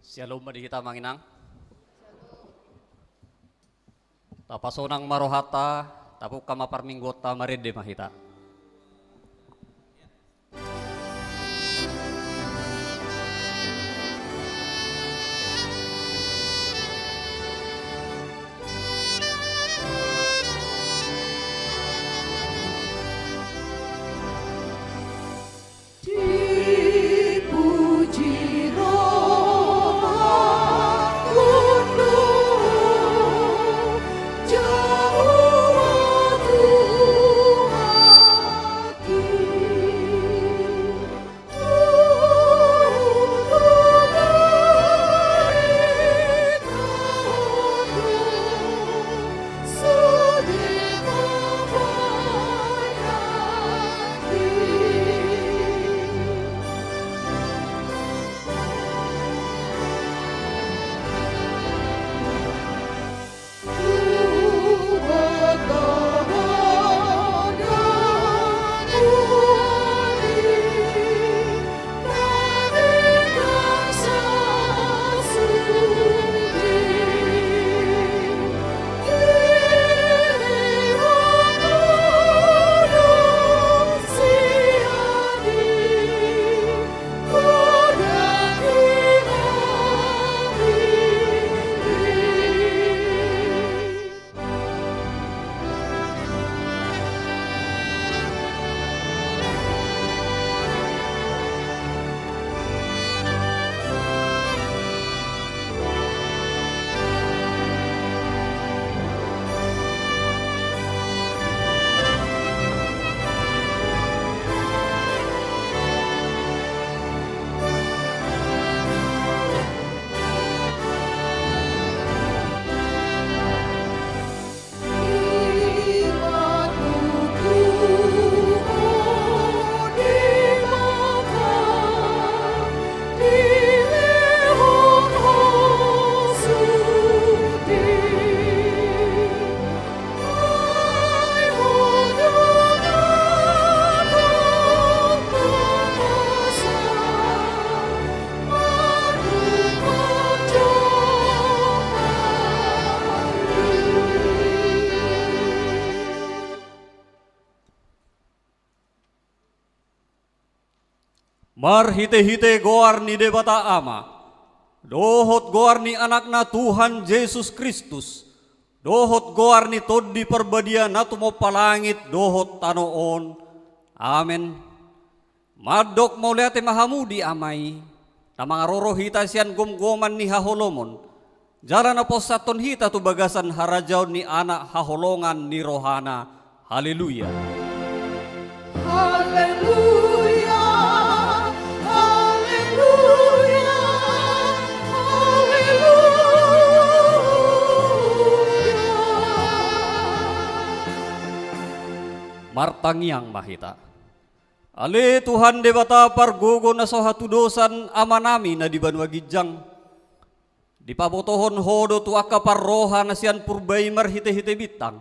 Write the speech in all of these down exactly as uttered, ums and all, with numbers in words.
Syalom ma di hita, Amang Inang. Tapasonang ma rohanta, tapungka ma parmingguonta, marende ma hita. Marhitehite goar ni Debata Ama, dohot goar ni Anakna Tuhan Jesus Kristus, dohot goar ni Tondi Parbadia na tumompa langit dohot tano on. Amen. Mandok mauliate ma hamu di Ama i, na mangaroro hita sian gomgoman ni haholomon, jala na pasahathon hita tu bagasan harajaon ni Anak haholongan ni rohana. Haleluya. Haleluya. Haleluya. Haleluya. Martangiang ma hita. Ale Tuhan Debata pargogo na so hatudosan, Amanami na di banua ginjang, dipabotohon Ho do tu angka parroha na sian purba i marhitehite bintang,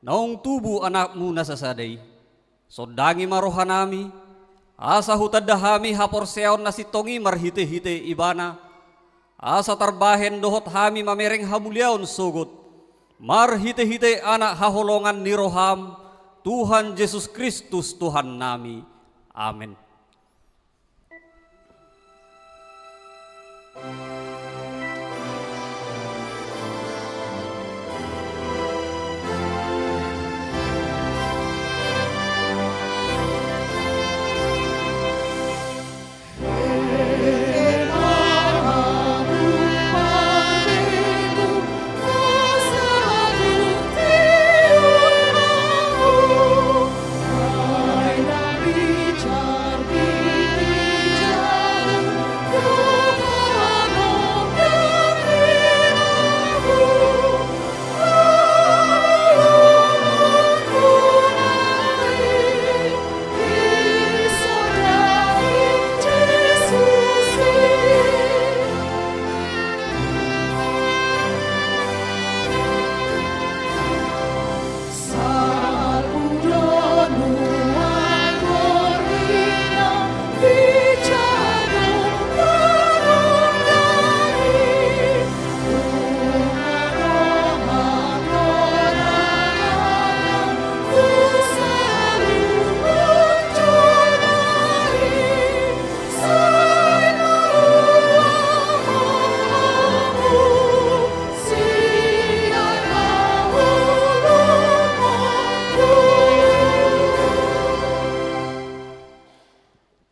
naung tubu Anakmu na sasada i. Sondangi ma rohanami, asa hutanda hami haporseaon na sintong i marhitehite Ibana, asa tarbahen dohot hami mamereng hamuliaon sogot, marhitehite Anak haholongan ni roham, Tuhan Jesus Kristus Tuhannami. Amen.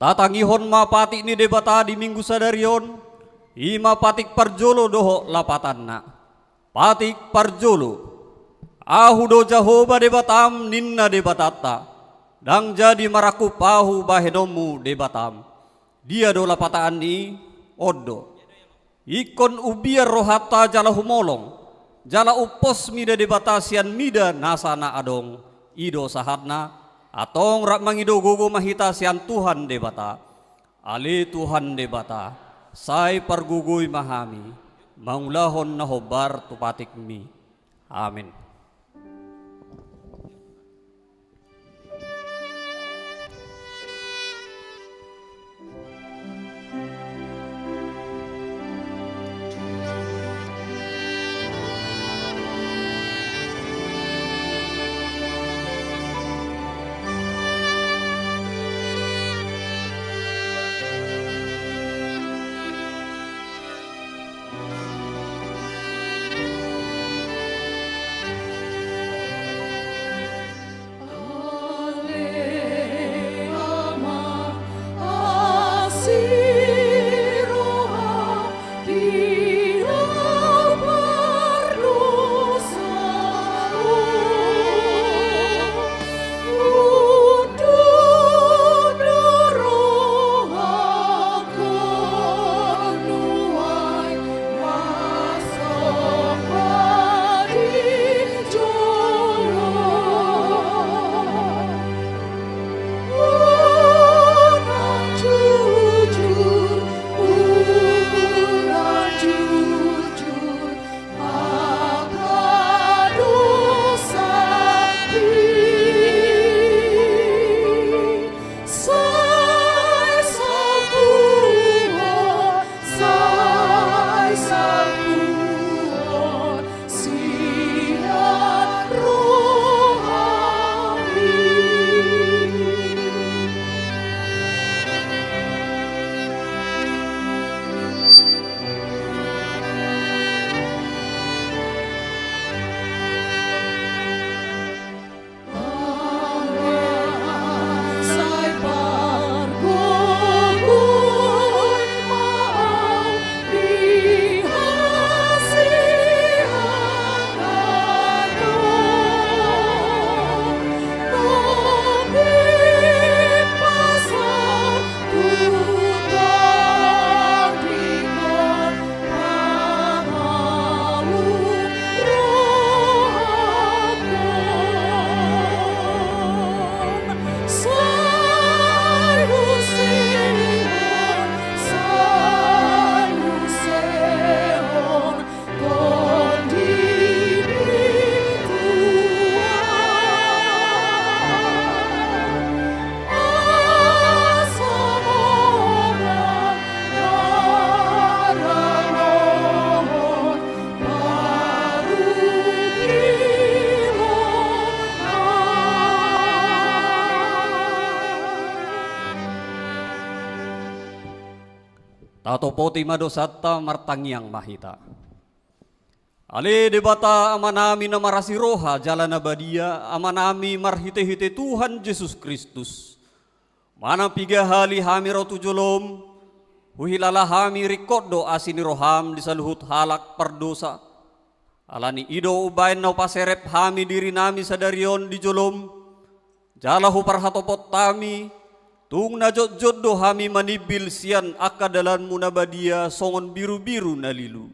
Tatangihon ma patik ni Debata di Minggu sadari on, i ma patik parjolo dohot lapatanna. Patik parjolo. Ahu do Jahowa Debatam, ninna Debatanta. Ndang jadi marangkup ahu bahenonmu Debatam. Dia do lapatan ni i? On do. Ingkon umbiar rohanta jala humolong, jala umpos mida Debata sian mida nasa na adong. I do sahatna, antong rap mangido gogo ma hita sian Tuhan Debata. Ale Tuhan Debata, sai pargogoi ma hami, mangulahon na hombar tu patikmi. Amin. Tatopoti ma dosanta, martangiang ma hita. Ale Debata Amanami na marasi roha jala na badia, Amanami marhitehite Tuhan Jesus Kristus. Manang piga hali hami ro tu jolom, huhilala hami ringkot do asi ni roham di saluhut halak pardosa. Ala ni i do umbahen na hupaserep hami dirinami sadari on di jolom, jala huparhatopot hami, tung na jotjot do hami manimbil sian angka dalanmu na badia songon birubiru na lilu.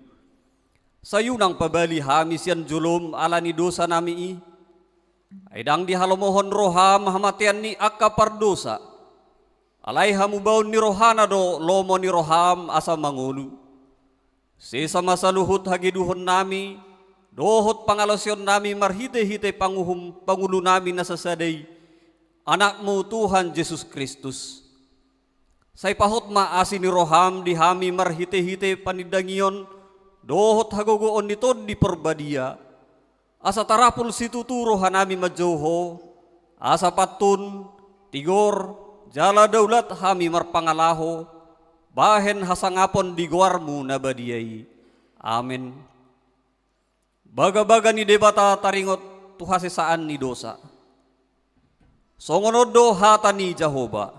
Sai unang pabali hami sian jolom ala ni dosanami i. Ai ndang dihalomohon roham hamatean ni angka pardosa. Alai hamubaon ni rohana do lomo ni roham asa mangolu. Sesa ma saluhut hageduhonnami dohot pangalaosionnami marhitehite panguhum pangulunami na sasada i, Anakmu Tuhan Jesus Kristus. Sai pahot ma asi ni roham di hami marhitehite panindangion dohot hagogoon ni Tondi Porbadia, asa tarapul situtu rohanami manjou Ho, asa pantun, tigor, jala daulat hami marpangalaho, bahen hasangapon di goarmu na badia i. Amen. Bagabaga ni Debata taringot tu hasesaan ni dosa. Songon on do hata ni Jahowa: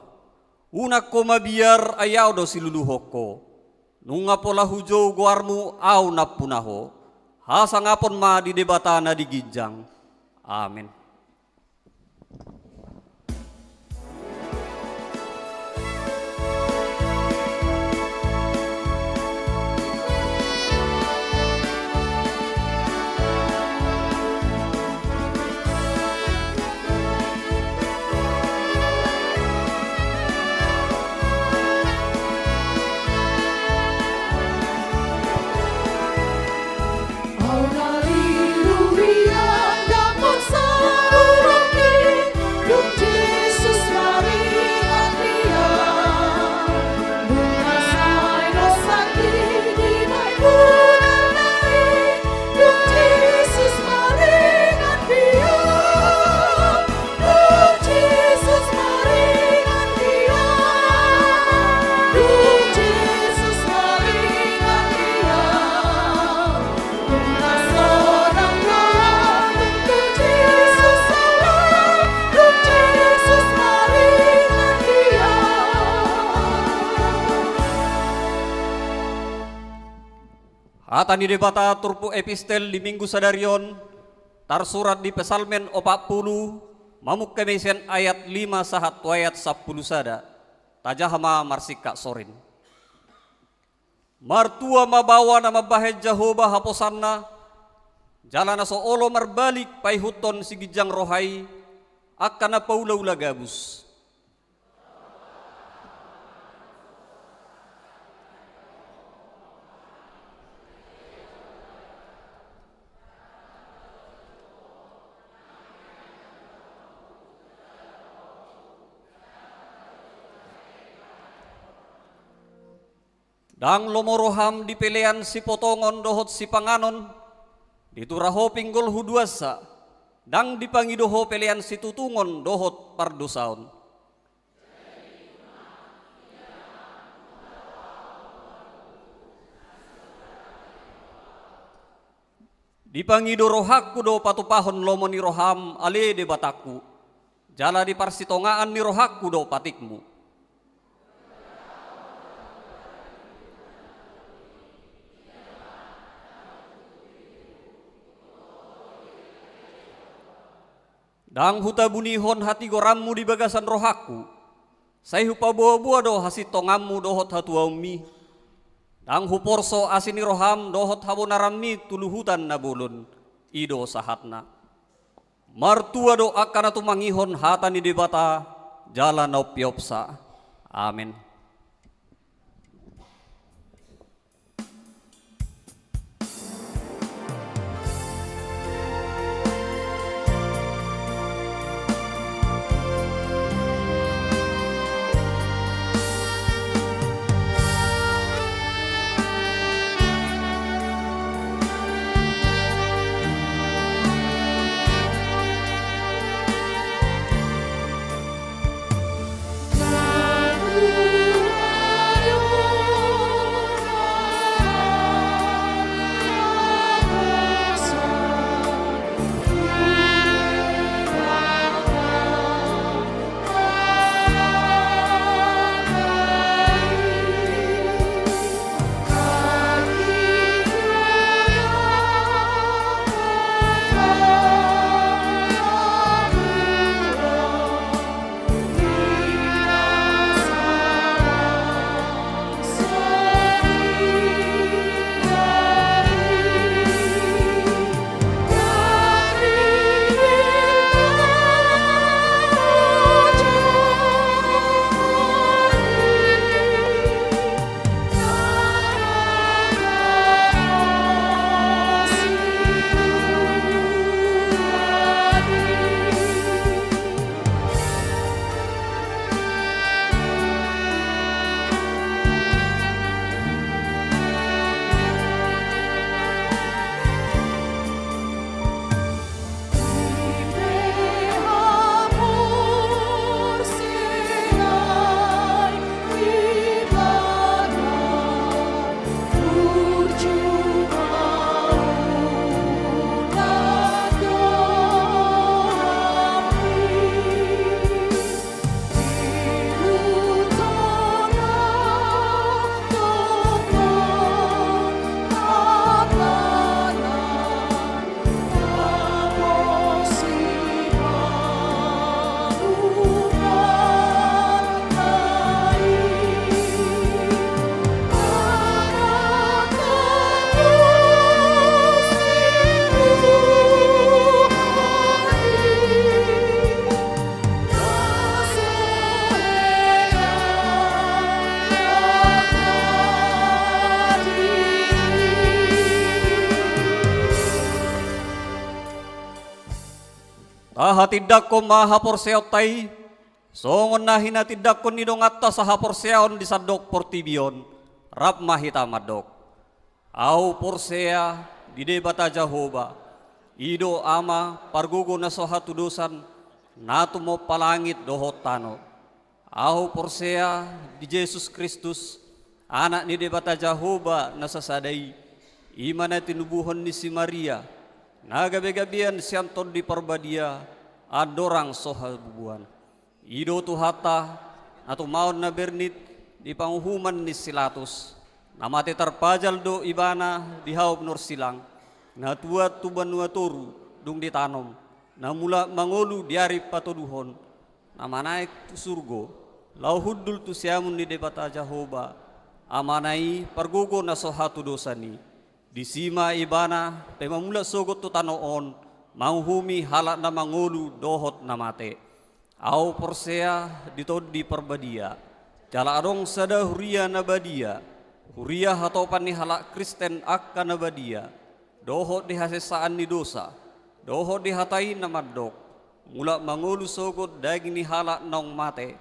Unang ho mabiar, ai Ahu do siluluhon ho. Nunga pola hujou goarmu, Ahu nampuna ho. Hasangapon ma di Debata na di ginjang. Amen. Hata ni Debata turpuk epistel di Minggu sadari on, tarsurat di Psalmen opat pulu, mamungka ma sian ayat lima sahat tu ayat sampulu sada. Tajaha ma marsingkat sorin. Martua ma baoa na mambahen Jahowa haposanna, jala na so olo marbalik paihuthon siginjang roha i, angka na paulaula gabus. Ndang lomo roham di pelean sipotongon dohot sipanganon, di tura ho pinggol huduansa, ndang dipangido ho pelean situtungon dohot pardosaon. Dipangido rohangku do patupahon lomo ni roham, ale Debatangku, jala di parsitongaan ni rohangku do patikmu. Ndang hutabunihon hatigoranmu di bagasan rohangku, sai hupaboaboa do hasintonganmu dohot hatuaonmi. Ndang huporso asi ni roham dohot habonaranmi tu luhutan na bolon, i do sahatna. Martua do angka na tumangihon hata ni Debata, jala na umpeopsa. Amen. Hatindanghon ma haporseaonta i, songon na hinatindanghon ni donganta sahaporseaon di sandok portibi on, rap ma hita mandok. Ahu porsea di Debata Jahowa, i do Ama pargogo na so hatudosan, na tumompa langit dohot tano. Ahu porsea di Jesus Kristus, Anak ni Debata Jahowa na sasada i, i ma na tinubuhon ni si Maria, na gabe-gabean sian Tondi Parbadia, andorang so habubuhan. I do Tuhanta, na tumaon na bernit di panguhuman ni si Latus, na mate tarpajal do ibana di hau norsilang, na tuat tu banua toru dung ditanom, na mulak mangolu di ari patoluhon, na manaek tu surgo, laho hundul tu siamun ni Debata Jahowa, Amana i pargogo na so hatudosan i. Disi ma ibana pe mamulak sogot tu tano on, manguhumi halak na mangolu dohot na mate. Ahu porsea di Tondi Parbadia, jala adong sada huria na badia, huria hatopan ni halak Kristen angka na badia, dohot di hasesaan ni dosa, dohot di hata i na mandok, mulak mangolu sogot daging ni halak naung mate,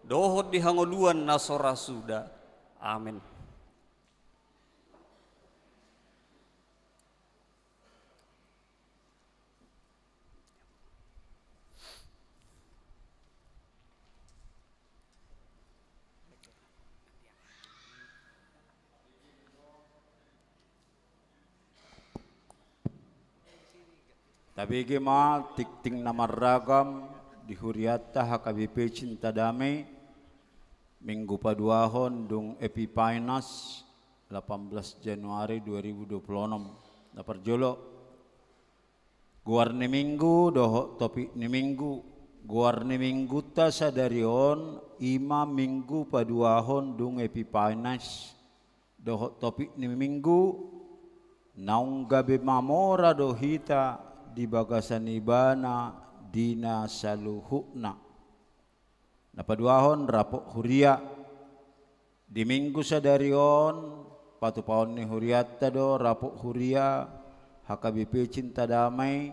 dohot di hangoluan na so ra suda. Amen. Tabege ma tingting na marragam di hurianta H K B P Cinta Damai, Minggu paduahon dung Epiphanes, delapan belas Januari dua ribu dua puluh enam. Na parjolo, goar ni minggu dohot topik ni minggu. Goar ni minggunta sadari on i ma Minggu paduahon dung Epiphanes, dohot topik ni minggu, naung gabe mamora do hita di bagasan Ibana di na saluhutna. Na paduahon, rapot huria. Di minggu sadari on, patupaon ni hurianta do rapot huria H K B P Cinta Damai,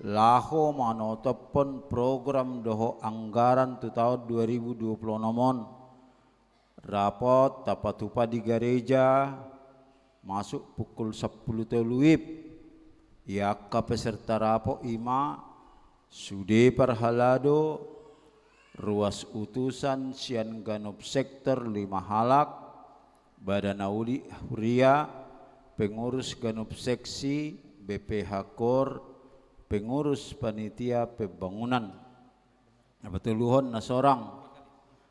laho manotophon program dohot anggaran tu taon dua ribu dua puluh enam on. Rapot tapatupa di gareja, masuk pukul sampulu tolu WIB. Ia angka peserta rapot i ma, sude parhalado, ruas utusan sian ganup sektor lima halak, badan na uli huria, pengurus ganup seksi, B P H KOR, pengurus panitia pembangunan. Na patoluhon na sorang,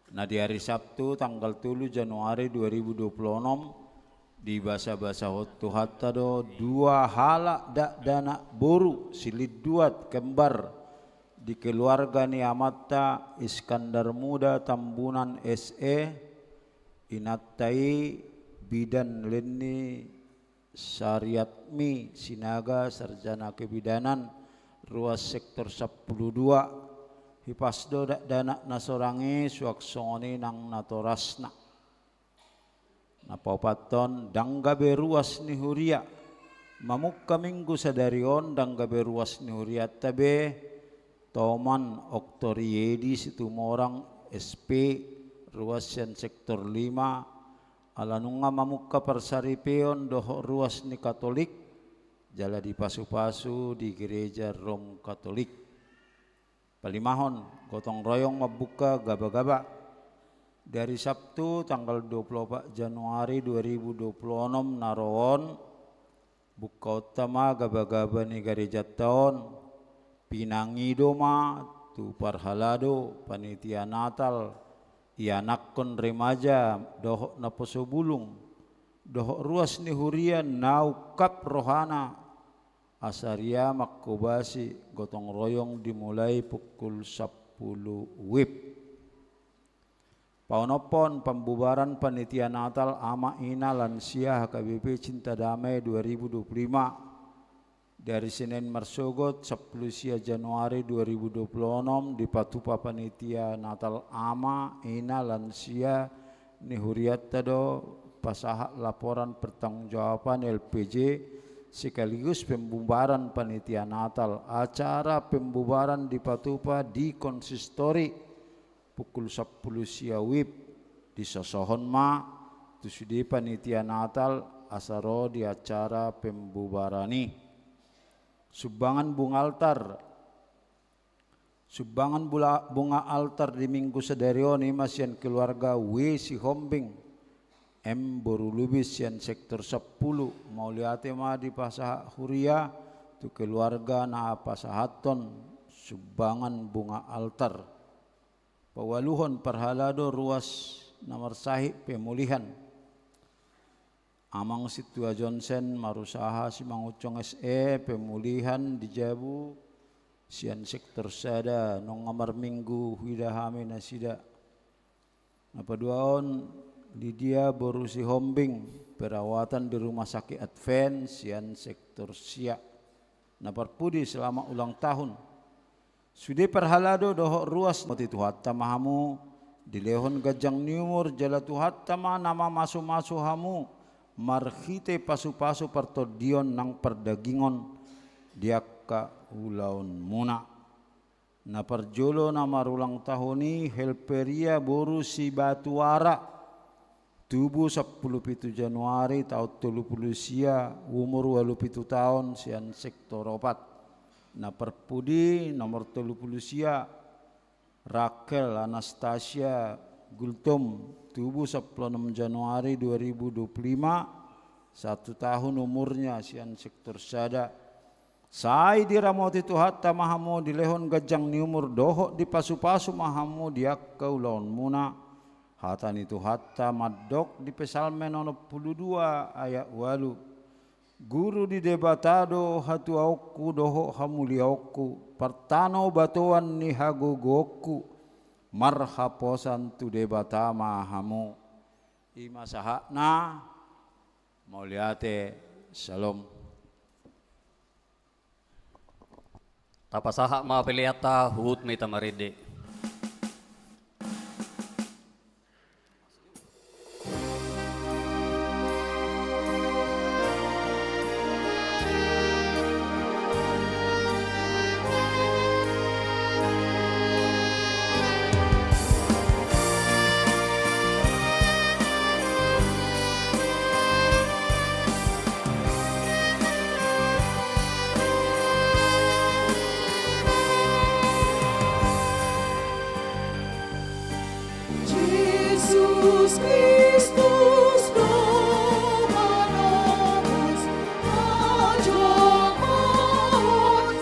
na di ari Sabtu tanggal tolu Januari dua ribu dua puluh enam, dibasabasahon Tuhanta do dua halak dakdanak boru silinduat kembar di keluarga ni amanta Iskandar Muda Tambunan S E, inanta i Bidan Lenny Sariatmi Sinaga, sarjana kebidanan, ruas sektor sampulu dua. Hipas do dakdanak na sorang i, suang songon i nang natorasna. Na paopathon, ndang gabe ruas ni huria. Mamungka minggu sadari on, ndang gabe ruas ni hurianta be, Toman Oktori Edi Situmorang S P, ruas sian sektor lima, ala nunga mamungka parsaripeon dohot ruas ni Katolik, jala dipasupasu di Gereja Rom Katolik. Palimahon, gotong royong mambuka gabagaba. Di ari Sabtu tanggal dua puluh opat Januari dua ribu dua puluh enam na ro on, bukaonta ma gabagaba ni garejanta on, pinangido ma tu parhalado, panitia Natal, ianakhon, remaja, dohot naposo bulung, dohot ruas ni huria na ungkap rohana, asa ria manghobasi gotong royong dimulai pukul sampulu WIB. Paonomhon pambubaran panitia Natal, ama, ina, lansia, H K B P Cinta Damai dua ribu dua puluh lima. Di ari Senin marsogot, sampulu sia Januari dua ribu dua puluh enam, dipatupa panitia Natal ama, ina, lansia ni hurianta do pasahat laporan pertanggungjawaban L P J sekaligus pembubaran panitia Natal. Acara pembubaran dipatupa di konsistori pukul sampulu sia WIB. Disosohon ma tu sude panitia Natal asa ro di acara pembubaran i. Sumbangan bunga altar. Sumbangan bula-, bunga altar di Minggu sadari on i ma sian keluarga W Sihombing, M boru Lubis sian sektor sampulu. Mauliate ma dipasahat huria tu keluarga na pasahathon sumbangan bunga altar. Paualuhon parhalado ruas na marsahit pemulihan. Amang Sintua Johnson Marusaha Simangunsong S E, pemulihan di jabu sian sektor sada, nunga marminggu huida hami nasida. Na paduahon Lydia boru Sihombing, perawatan di Rumah Sakit Advent sian sektor sia. Na parpudi, selamat ulang tahun. Sude parhalado dohot ruas, mauliate Tuhanta ma hamu, dilehon ganjang ni umur, jala Tuhanta ma na mamasumasu hamu marhite pasupasu partondion nang pardagingon di angka ulaonmuna. Na parjolo na marulang tahun i Helperia boru Sibatuara, tubu sampulu pitu Januari taon tolu pulu sia, umur ualu pitu taon, sian sektor opat. Na parpudi nomor tolu pulu sia, Rakel Anastasia Gultom, tubu sampulu onom Januari dua ribu dua pulu lima, satu tahun umurnya, sian sektor sada. Sai diramoti Tuhanta ma hamu, dilehon ganjang ni umur dohot dipasupasu ma hamu di angka ulaonmuna. Hata ni Tuhanta mandok di Psalmen onom pulu dua ayat ualu: Guru ni Debata do hatuaonku dohot hamuliaonku, partanobatoan ni hagogoonku, marhaposan tu Debata ma hamu. I ma sahatna. Mauliate, syalom. Tapasahat ma peleanta, huhut ma hita marende. Jesus Christus Dominus, ajo ma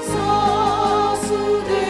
sasude.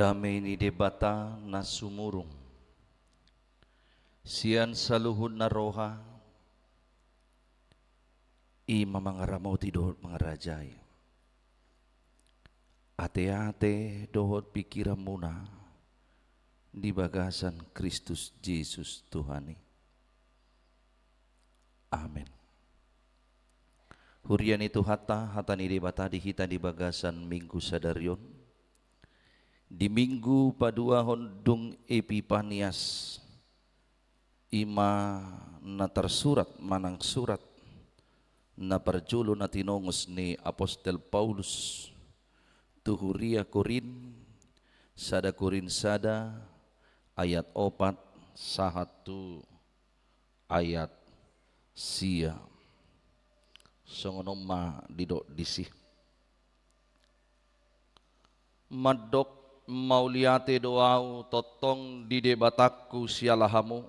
Dame ni Debata na sumurung sian saluhut na roha, i ma mangaramoti dohot mangarajai ateate dohot pingkiranmuna di bagasan Kristus Jesus Tuhan i. Amen. Huria ni Tuhanta, hata ni Debata di hita di bagasan Minggu sadari on, di Minggu paduahon dung Epipanias, i ma na tarsurat manang surat na parjolo na tinongos ni apostel Paulus tu huria Korint, sada Korint sada ayat opat sahat tu ayat sia. Songon on ma didok disi. Mandok mauliate do ahu tongtong di Debatangku siala hamu,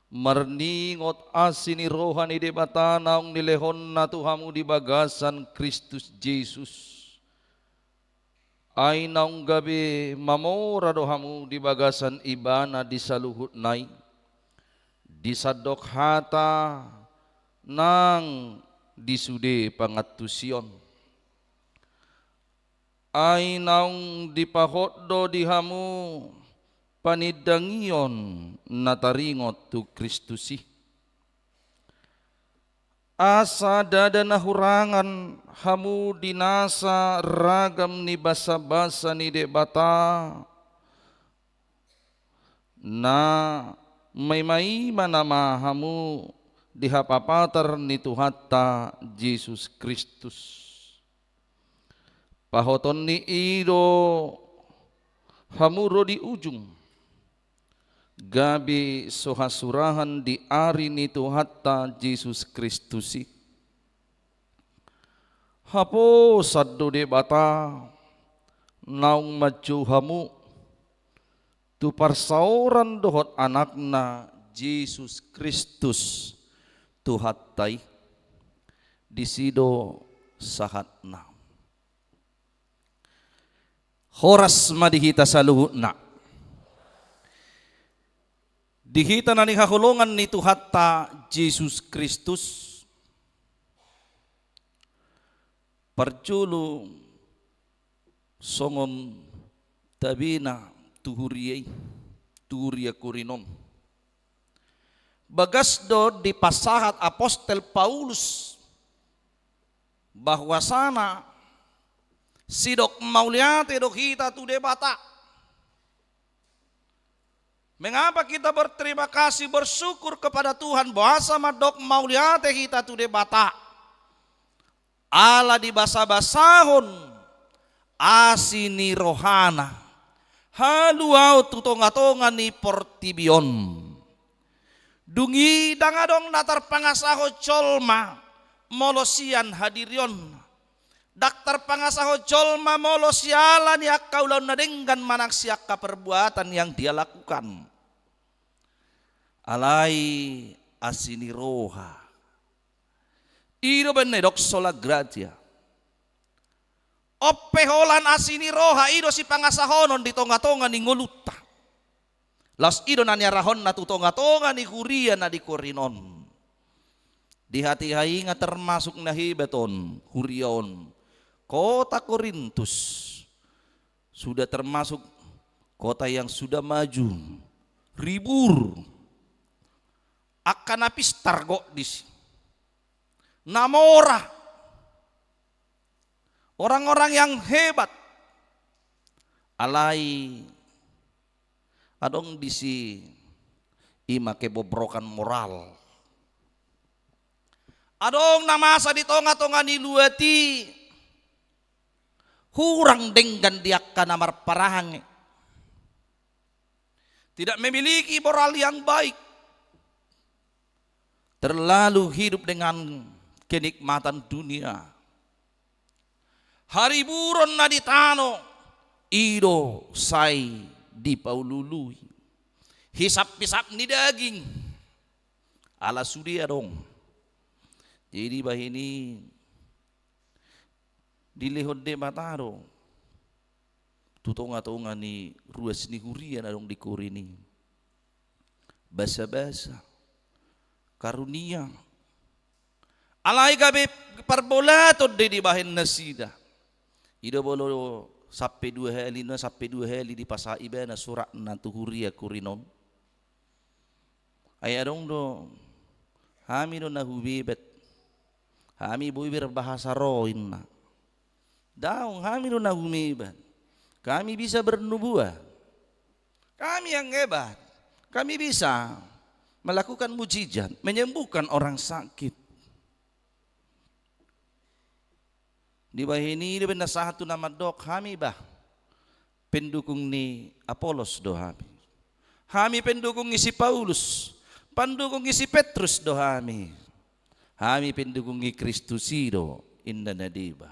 marningot asi ni roha ni Debata naung nilehonna tu hamu di bagasan Kristus Jesus. Ai naung gabe mamora do hamu di bagasan Ibana di saluhutna i, di sandok hata nang di sude pangantusion. Ai naung dipahot do di hamu panindangion na taringot tu Kristus i. Asa ndada na hurangan hamu di nasa ragam ni basabasa ni Debata, na maimaima nama hamu di hapapatar ni Tuhanta Jesus Kristus. Pahotonni i do hamu ro di ujung, gabe so hasurahan di ari ni Tuhanta Jesus Kristus i. Haposan do Debata naung manjou hamu tu parsaoran dohot Anakna Jesus Kristus Tuhanta i. Disi do sahatna. Horas ma di hita saluhutna. Di hita na nihaholongan ni Tuhanta Jesus Kristus, parjolo songon tabena tu huria i, tu huria Korint on. Bagas do dipasahat apostel Paulus bahwasana sidok mauliate do hita tu Debata. Mengapa kita berterima kasih, bersyukur kepada Tuhan, boasa mandok mauliate hita tu Debata? Ala dibasabasahon asi ni rohana haluaon tu tongatonga ni portibi on. Dung i ndang adong na tarpangasahon jolma molo sian hadirionna. Ndang tarpangasahon jolma molo siala ni angka ulaon na denggan manang sian angka perbuatan yang dia lakukan. Alai asi ni roha. I do umbahen na didok sola gratia. On pe holan asi ni roha i do sipangasahonon di tongatonga ni ngolunta. Laos i do na niarahonna tu tongatonga ni huria na di Korint on. Di hatiha i nga termasuk na hebat on, huria on. Kota Korintus sudah termasuk kota yang sudah maju, ribur, angka na pistar gok disi, na mora, orang-orang yang hebat. Alai adong disi i ma kebobrokan moral. Adong na masa di tongatonga ni luat i hurang denggan di angka na marparange. Tidak memiliki moral yang baik. Terlalu hidup dengan kenikmatan dunia. Hariburon na di tano i do sai dipaulului. Hisap-hisap ni daging. Ala sude adong. Jadi bahen i dilehon Debata do tu tonga-tonga ni ruas ni huria na adong di Korint i. Basa-basa, karunia. Alai gabe parbolaton do i dibahen nasida. I do molo sampe dua hali, na sampe dua hali dipasahat ibana suratna tu huria Korint on. Ai adong do, hami do na humebat. Hami boi berbahasa roh, inna. Daong, hami do na humebat. Kami bisa bernubuat. Kami yang hebat. Kami bisa melakukan mujizat, menyembuhkan orang sakit. Dibahen i do umbahen na sahat tu na mandok, hami bah, pendukung ni Apolos do hami. Hami pendukung ni si Paulus, pendukung ni si Petrus do hami. Hami pendukung ni Kristus i do, inna na deba.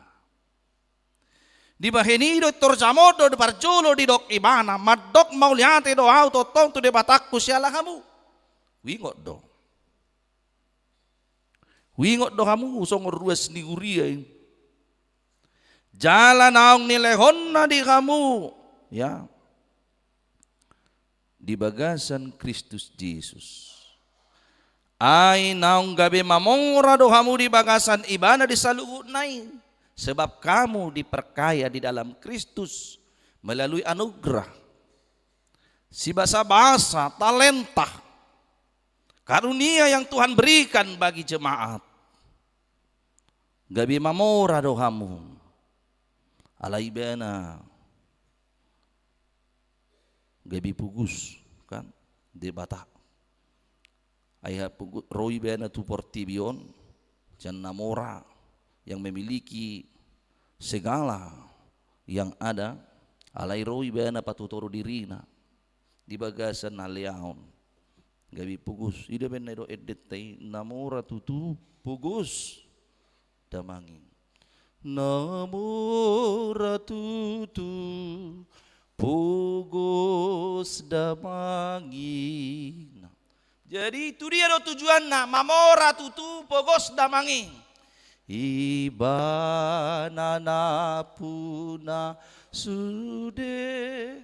Dibahen i do torjamot do parjolo didok ibana, mandok mauliate do ahu tongtong tu Debatangku siala hamu. Huingot do. Huingot do hamu songon ruas ni huria i. Jala naung nilehonna di hamu, ya, di bagasan Kristus Jesus. Ai naung gabe mamora do hamu di bagasan ibana di saluhutna i. Sebab kamu diperkaya di dalam Kristus melalui anugerah. Sibasa-basa, talenta, karunia yang Tuhan berikan bagi jemaat. Gabe mamora do hamu. Alai ibana gabe pugus, kan? Debata. Ai ha pugu-, ro ibana tu portibi on, sian na mora yang memiliki segala yang ada, alai ro ibana patutoru dirina di bagasan haleaon. Gabe pugus. I do umbahen na didok endenta i, na mora tutu pugus damang i. Na mora tutu pugus damang i. Jadi tu dia do tujuanna, mamora tutu pugus damang i? Ibana nampuna sude.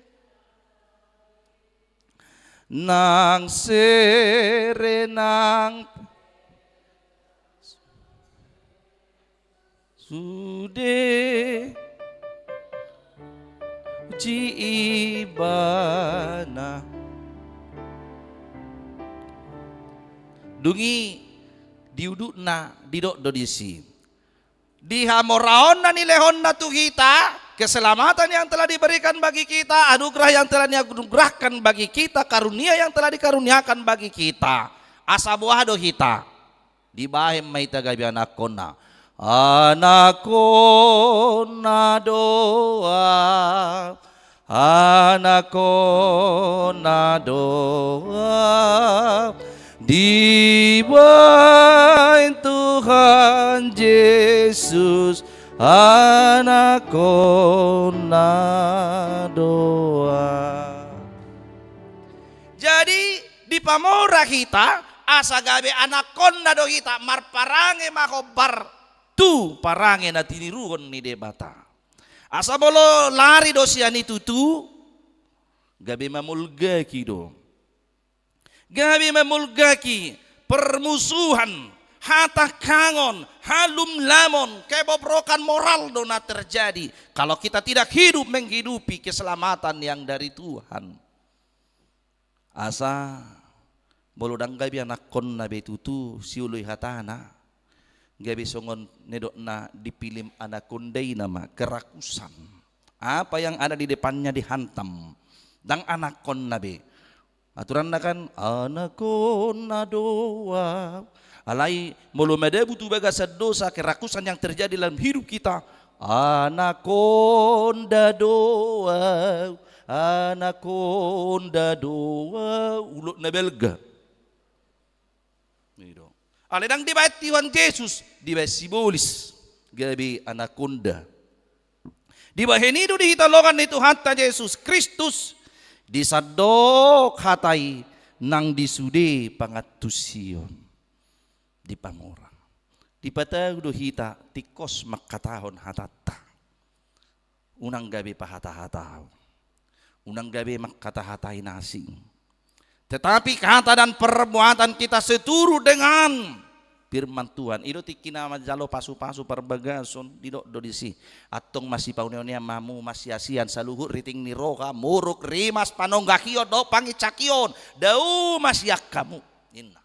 Nang sere nang sude, puji ibana. Dung i di udutna didok do disi. Di hamoraonna nilehonna tu hita, keselamatan yang telah diberikan bagi kita, anugerah yang telah dianugerahkan bagi kita, karunia yang telah dikaruniakan bagi kita. Asa boha do hita? Dibahen ma hita gabe anakkonna. Anakkonna do ahu. Anakkonna do ahu, dibahen Tuhan Jesus, anakkonna do ahu. Jadi, dipamora hita, asa gabe anakkonna do hita, marparange ma hombar tu parange na tiniruhon ni Debata. Asa molo lari do sian i tutu, gabe mamolgaki do. Gabe mamolgaki, permusuhan, hatangkangon, halumlamon, kebobrokan moral do na terjadi. Kalau kita tidak hidup menghidupi keselamatan yang dari Tuhan. Asa, molo ndang gabe anakkonna be tutu, sioloi hatana, gabe songon nidokna di film Anaconda i nama, kerakusan. Apa yang ada di depannya dihantam. Ndang anakkonna be. Aturanna kan, anakkonna do ahu. Alai, molo madabu tu bagasan dosa, kerakusan yang terjadi dalam hidup kita, anaconda do ahu, anaconda do ahu, ulok na balga. I do. Alai ndang dibahen Tuhan Jesus, dibahen sibolis, gabe anaconda. Dibahen i do di hita dongan ni Tuhanta Jesus Kristus, disandok hata i nang di sude pangantusion. Dipamora. Dipatau do hita tingkos mangkatahon hatanta. Unang gabe pahata-hataon. Unang gabe mangkatahatai na asing. Tetapi kata dan perbuatan kita seturut dengan firman Tuhan. I do tingki na manjalo pasu-pasu parbagason, didok do disi. Antong masipaune-unean ma hamu, masiasian saluhut riting ni roha, muruk, rimas, panonggahion dohot panginsakion, dao ma sian hamu, ninna.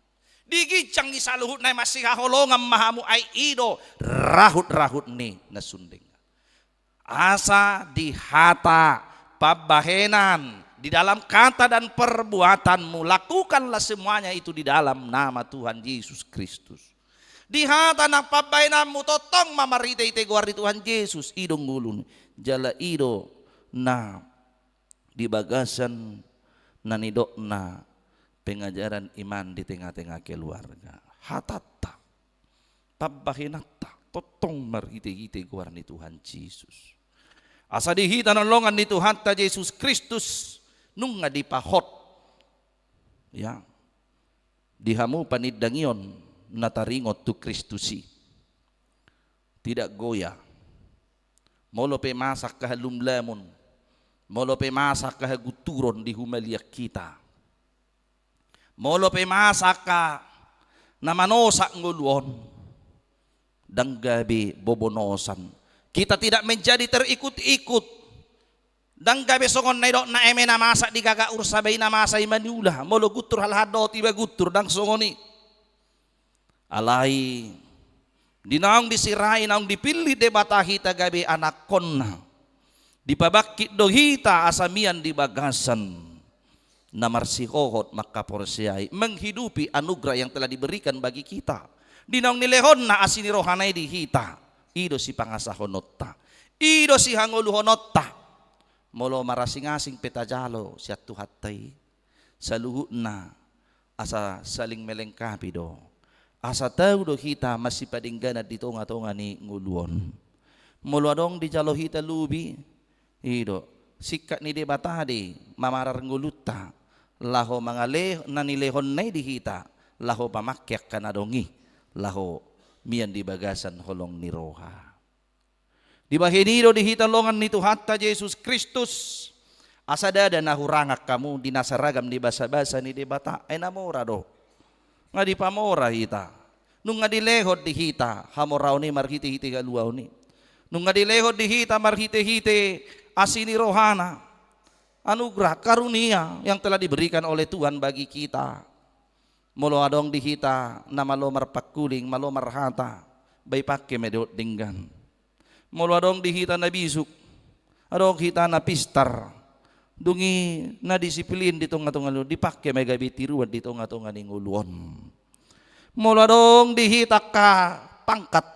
Di ginjang ni saluhutna i masihaholongan ma hamu, ai i do rahut-rahut ni na sun denggan. Asa di hata, pambahenan, di dalam kata dan perbuatanmu, lakukanlah semuanya itu di dalam nama Tuhan Yesus Kristus. Di hata nang pambahenanmu, tongtong ma marhite-hite goar ni Tuhan Jesus, i do ngoluna. Jala i do na di bagasan na nidokna pengajaran iman di tengah-tengah keluarga. Hatanta, pambahenanta, tongtong marhite-hite goar ni Tuhan Jesus. Asa di hita na longan ni Tuhanta Jesus Kristus, nunga dipahot, ya, di hamu panindangion na taringot tu Kristus i. Tidak goyah. Molo pe masa angka halumlamun, molo pe masa angka hagunturon di humaliang hita, molo pe masa angka na manosak ngolu on, ndang gabe bobonosan. Kita tidak menjadi terikut-ikut. Ndang gabe songon na nidokna eme na masa di gagak ursa, bai na masa i maniula. Molo guntur halak dohot iba guntur, ndang songon i. Alai di naung disirai, naung dipillit Debata hita gabe anakkonna, dipabangkit do hita asa mian di bagasan na marsihohot mangkaporseai, menghidupi anugerah yang telah diberikan bagi kita. Di naung nilehonna asi ni rohana i di hita, i do sipangasahononta, i do sihangoluhononta. Molo marasing-asing pe tajalo sian Tuhanta i, saluhutna asa saling melengkapi do. Asa tau do hita masipadengganan di tonga-tonga ni ngolu on. Molo adong dijalo hita lobi, i do, singkat ni Debata do i mamarar ngolunta, laho mangale na nilehonna i di hita, laho pamangke angka na adong i, laho mian di bagasan holong ni roha. Dibahen i do di hita longan ni Tuhanta Jesus Kristus, asa ndada na hurang hamu di nasa ragam ni basa-basa ni Debata, ai na mora do. Nga dipamora hita. Nunga dilehon di hita hamoraon i marhite-hite haluaon i. Nunga dilehon di hita marhite-hite asi ni rohana. Anugerah karunia yang telah diberikan oleh Tuhan bagi kita. Molo adong di hita na malo marpangkuling, malo marhata, bai pangke ma i dohot denggan. Molo adong di hita na bisuk, adong hita na pistar, dung i na disiplin di tonga-tonga ni ngolu, dipangke ma i gabe tiruan di tonga-tonga ni ngolu on. Molo adong di hita angka pangkat,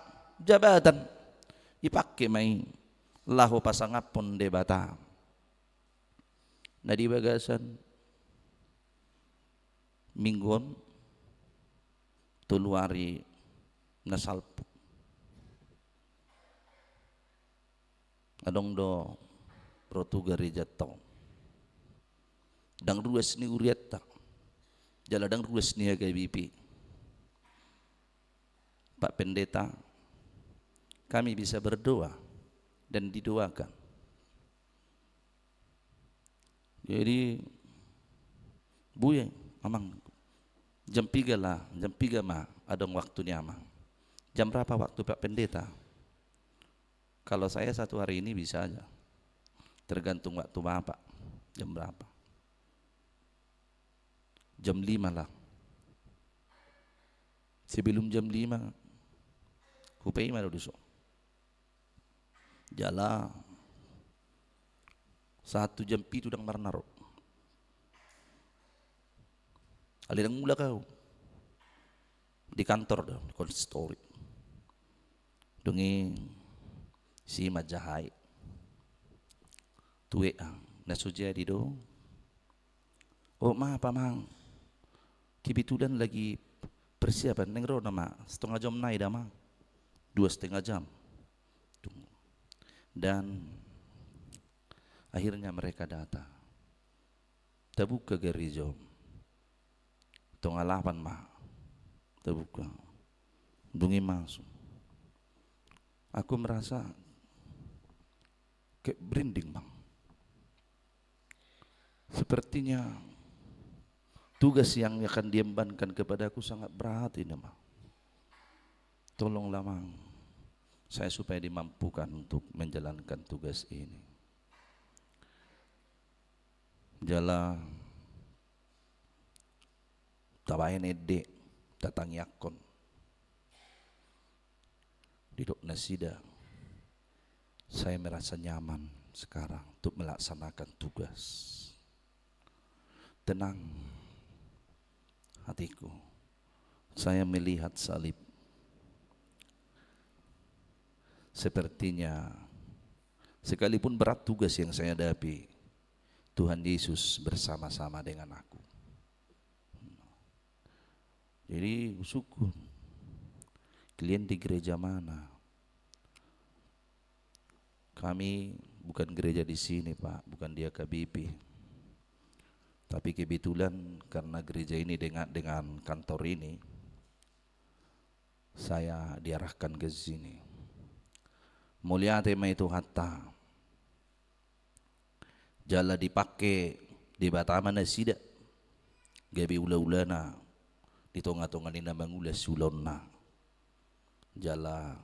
jabatan, dipangke ma i laho pasangaphon Debata. Na di bagasan minggu on, tolu ari na salpu, adong do ro tu garejanta on. Ndang ruas ni hurianta, jala ndang ruas ni H K B P. Pak Pendeta, kami bisa berdoa dan didoakan. Jadi, bue, Amang, jam piga lah, jam piga ma adong waktu ni Amang? Jam berapa waktu Pak Pendeta? Kalau saya satu hari ini bisa aja. Tergantung waktu Bapak, jam berapa. Jam lima lah. Sebelum jam lima, hupaima do dison. Jala sahat tu jam pitu ndang marnaro. Alai ndang mulak au. Di kantor do, di konsistori. Dung i si manjahai tu W A, na so jadi do. Oh, maaf, Amang. Kebetulan lagi persiapan, naeng ro nama setengah jam nai da, Amang. Dua setengah jam. Tunggu. Dan akhirnya mereka datang. Tabuka gereja. Tonga lapan ma tabuka. Dung i masuk. Aku merasa kayak merinding, Bang. Sepertinya tugas yang akan diembankan kepadaku sangat berat ini, Ma. Tolonglah, Mang, saya supaya dimampukan untuk menjalankan tugas ini. Jala tabaen ende, tatangiangkon. Didok nasida, "Saya merasa nyaman sekarang untuk melaksanakan tugas. Tenang hatiku, saya melihat salib. Sepertinya, sekalipun berat tugas yang saya hadapi, Tuhan Yesus bersama-sama dengan aku." Jadi, husungkun, kalian di gereja mana? Kami bukan gereja di sini, Pak, bukan di H K B P. Tapi kebetulan karena gereja ini dengan, dengan kantor ini, saya diarahkan ke sini. Mauliate ma i Tuhanta. Jala dipangke Debata ma nasida gabe ulaulana di tongatonga ni na mangula siulaonna. Jala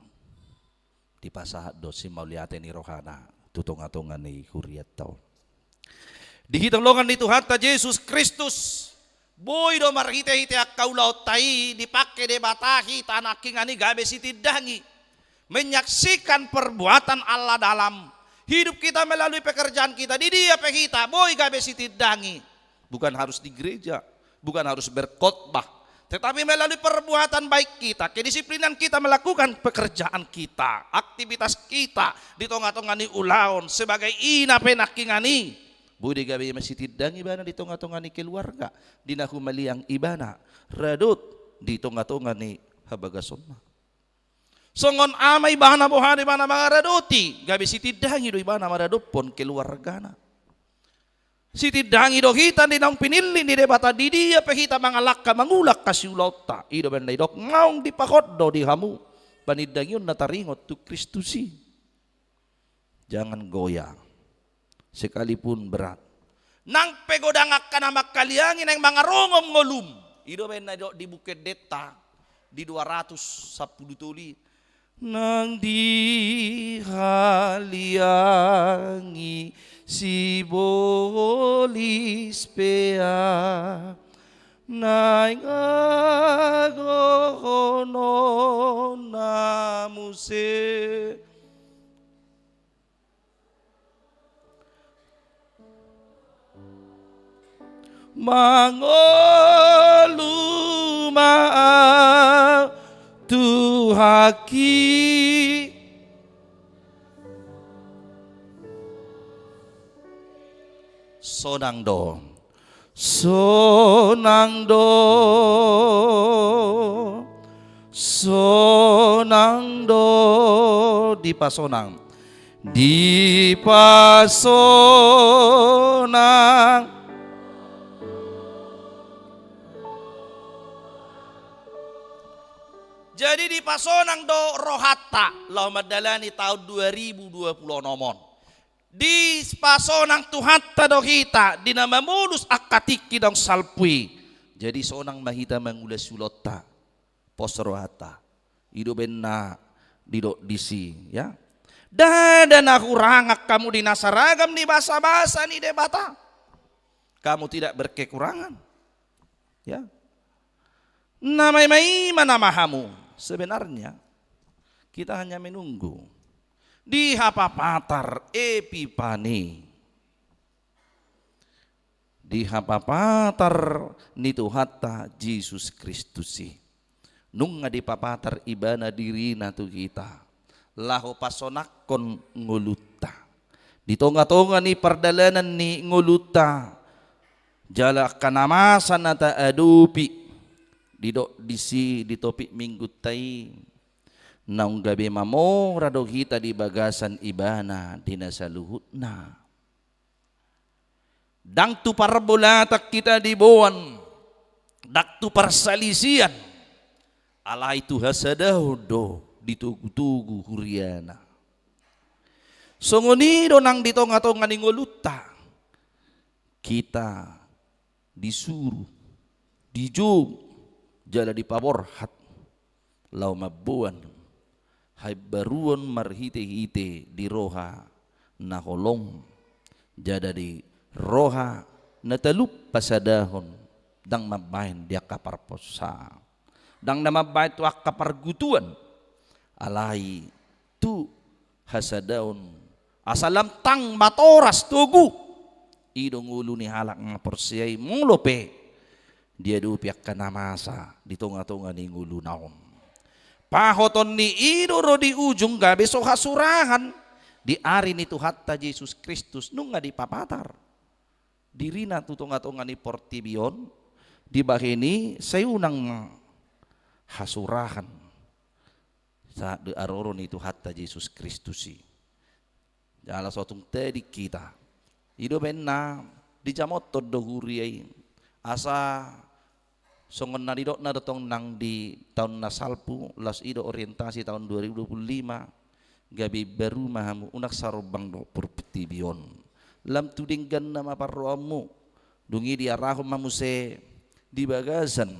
dipasahat do simauliate ni rohana tu tongatonga ni hurianta on. Di hita holongan ni Tuhanta Jesus Kristus, boi do marhitehite angka ulaonta i dipangke Debata hita nangkiningan i gabe sitindangi, menyaksikan perbuatan Allah dalam hidup kita melalui pekerjaan kita. Di dia pe hita boi gabe sitindangi. Bukan harus di gereja, bukan harus berkhotbah, tetapi melalui perbuatan baik kita, kedisiplinan kita melakukan pekerjaan kita, aktivitas kita di tongatonga ni ulaon sebagai ina pe nangkiningan i, boi do gabe masitindangi ibana di tongatonga ni keluarga, di na humaliang ibana, radot di tongatonga ni habagasonna. Songon ama ibana, boha do ibana mangaradoti, gabe sitindangi do ibana maradophon keluargana. Sitindangi do hita di naung pinillit ni Debata, di dia pe hita mangalangka mangula angka siulaonta. I do umbahen na didok, naung dipahot do di hamu panindangion na taringot tu Kristus i. Jangan goyang, sekalipun berat. Nang pe godang angka na manghaliangi naeng mangarongom ngolum. I do umbahen na didok di Buku Endenta di dua ratus sampulu tolu i, nang dihaliangi sibolis pe ahu, naeng agohonon na muse. Mangolu ma ahu Tuhanki. Sonang do. Sonang do. Sonang do. Dipasonang. Dipasonang. Jadi dipasonang do rohanta laho mandalani taon dua ribu dua puluh onom on. Dipasonang Tuhanta do hita di na mamolus angka tingki naung salpu i. Jadi sonang ma hita mangula siulaonta. Pos rohanta. I do umbahen na didok disi, ya. Ndada na hurang hamu di na saragam ni basabasa ni Debata. Kamu tidak berkekurangan. Ya. Na maima-ima nama hamu. Sebenarnya kita hanya menunggu di hapapatar Epipani. Di hapapatar ni Tuhanta Jesus Kristus i. Nunga dipapatar ibana dirina tu hita laho pasonangkon ngolunta. Di tongatonga ni pardalanan ni ngolunta, jala angka na masa na taadopi, didok disi di topik minggunta i, naung gabe mamora do hita di bagasan ibana di na saluhutna. Ndang tu parbolatan hita diboan, ndang tu parsalisian, alai tu hasadaon do ditogutogu huriana. Songon i do nang di tongatonga ni ngolunta. Kita disuru, dijou, jala dipaborhat laho mamboan haimbaruon marhite-hite di roha na holong, jala di roha na talup pasadahon, ndang mambahen di angka parponsaan, ndang na mambahen tu angka pargutuan, alai tu hasadaon, asa lam tang matoras togu. I do ngolu ni halak na porsea i molo pe diadopi angka na masa di tonga-tonga ni ngoluna on. Pahoton ni i do ro di ujung gabe so hasurahan di ari ni Tuhanta Jesus Kristus nunga dipapatar dirina tu tonga-tonga ni portibi on, dibahen i sai unang hasurahan sahat di haroro ni Tuhanta Jesus Kristus i. Jala so tung tading hita, i do baen na dijamothon do huria i, asa songon na nidokna do tong nang di taon na salpu, laos i do orientasi taon dua ribu dua puluh lima, gabe imbaru ma hamu, unang sarombang dohot portibi on. Lam tu dengganna ma parrohaonmu, dung i diarahon ma muse di bagasan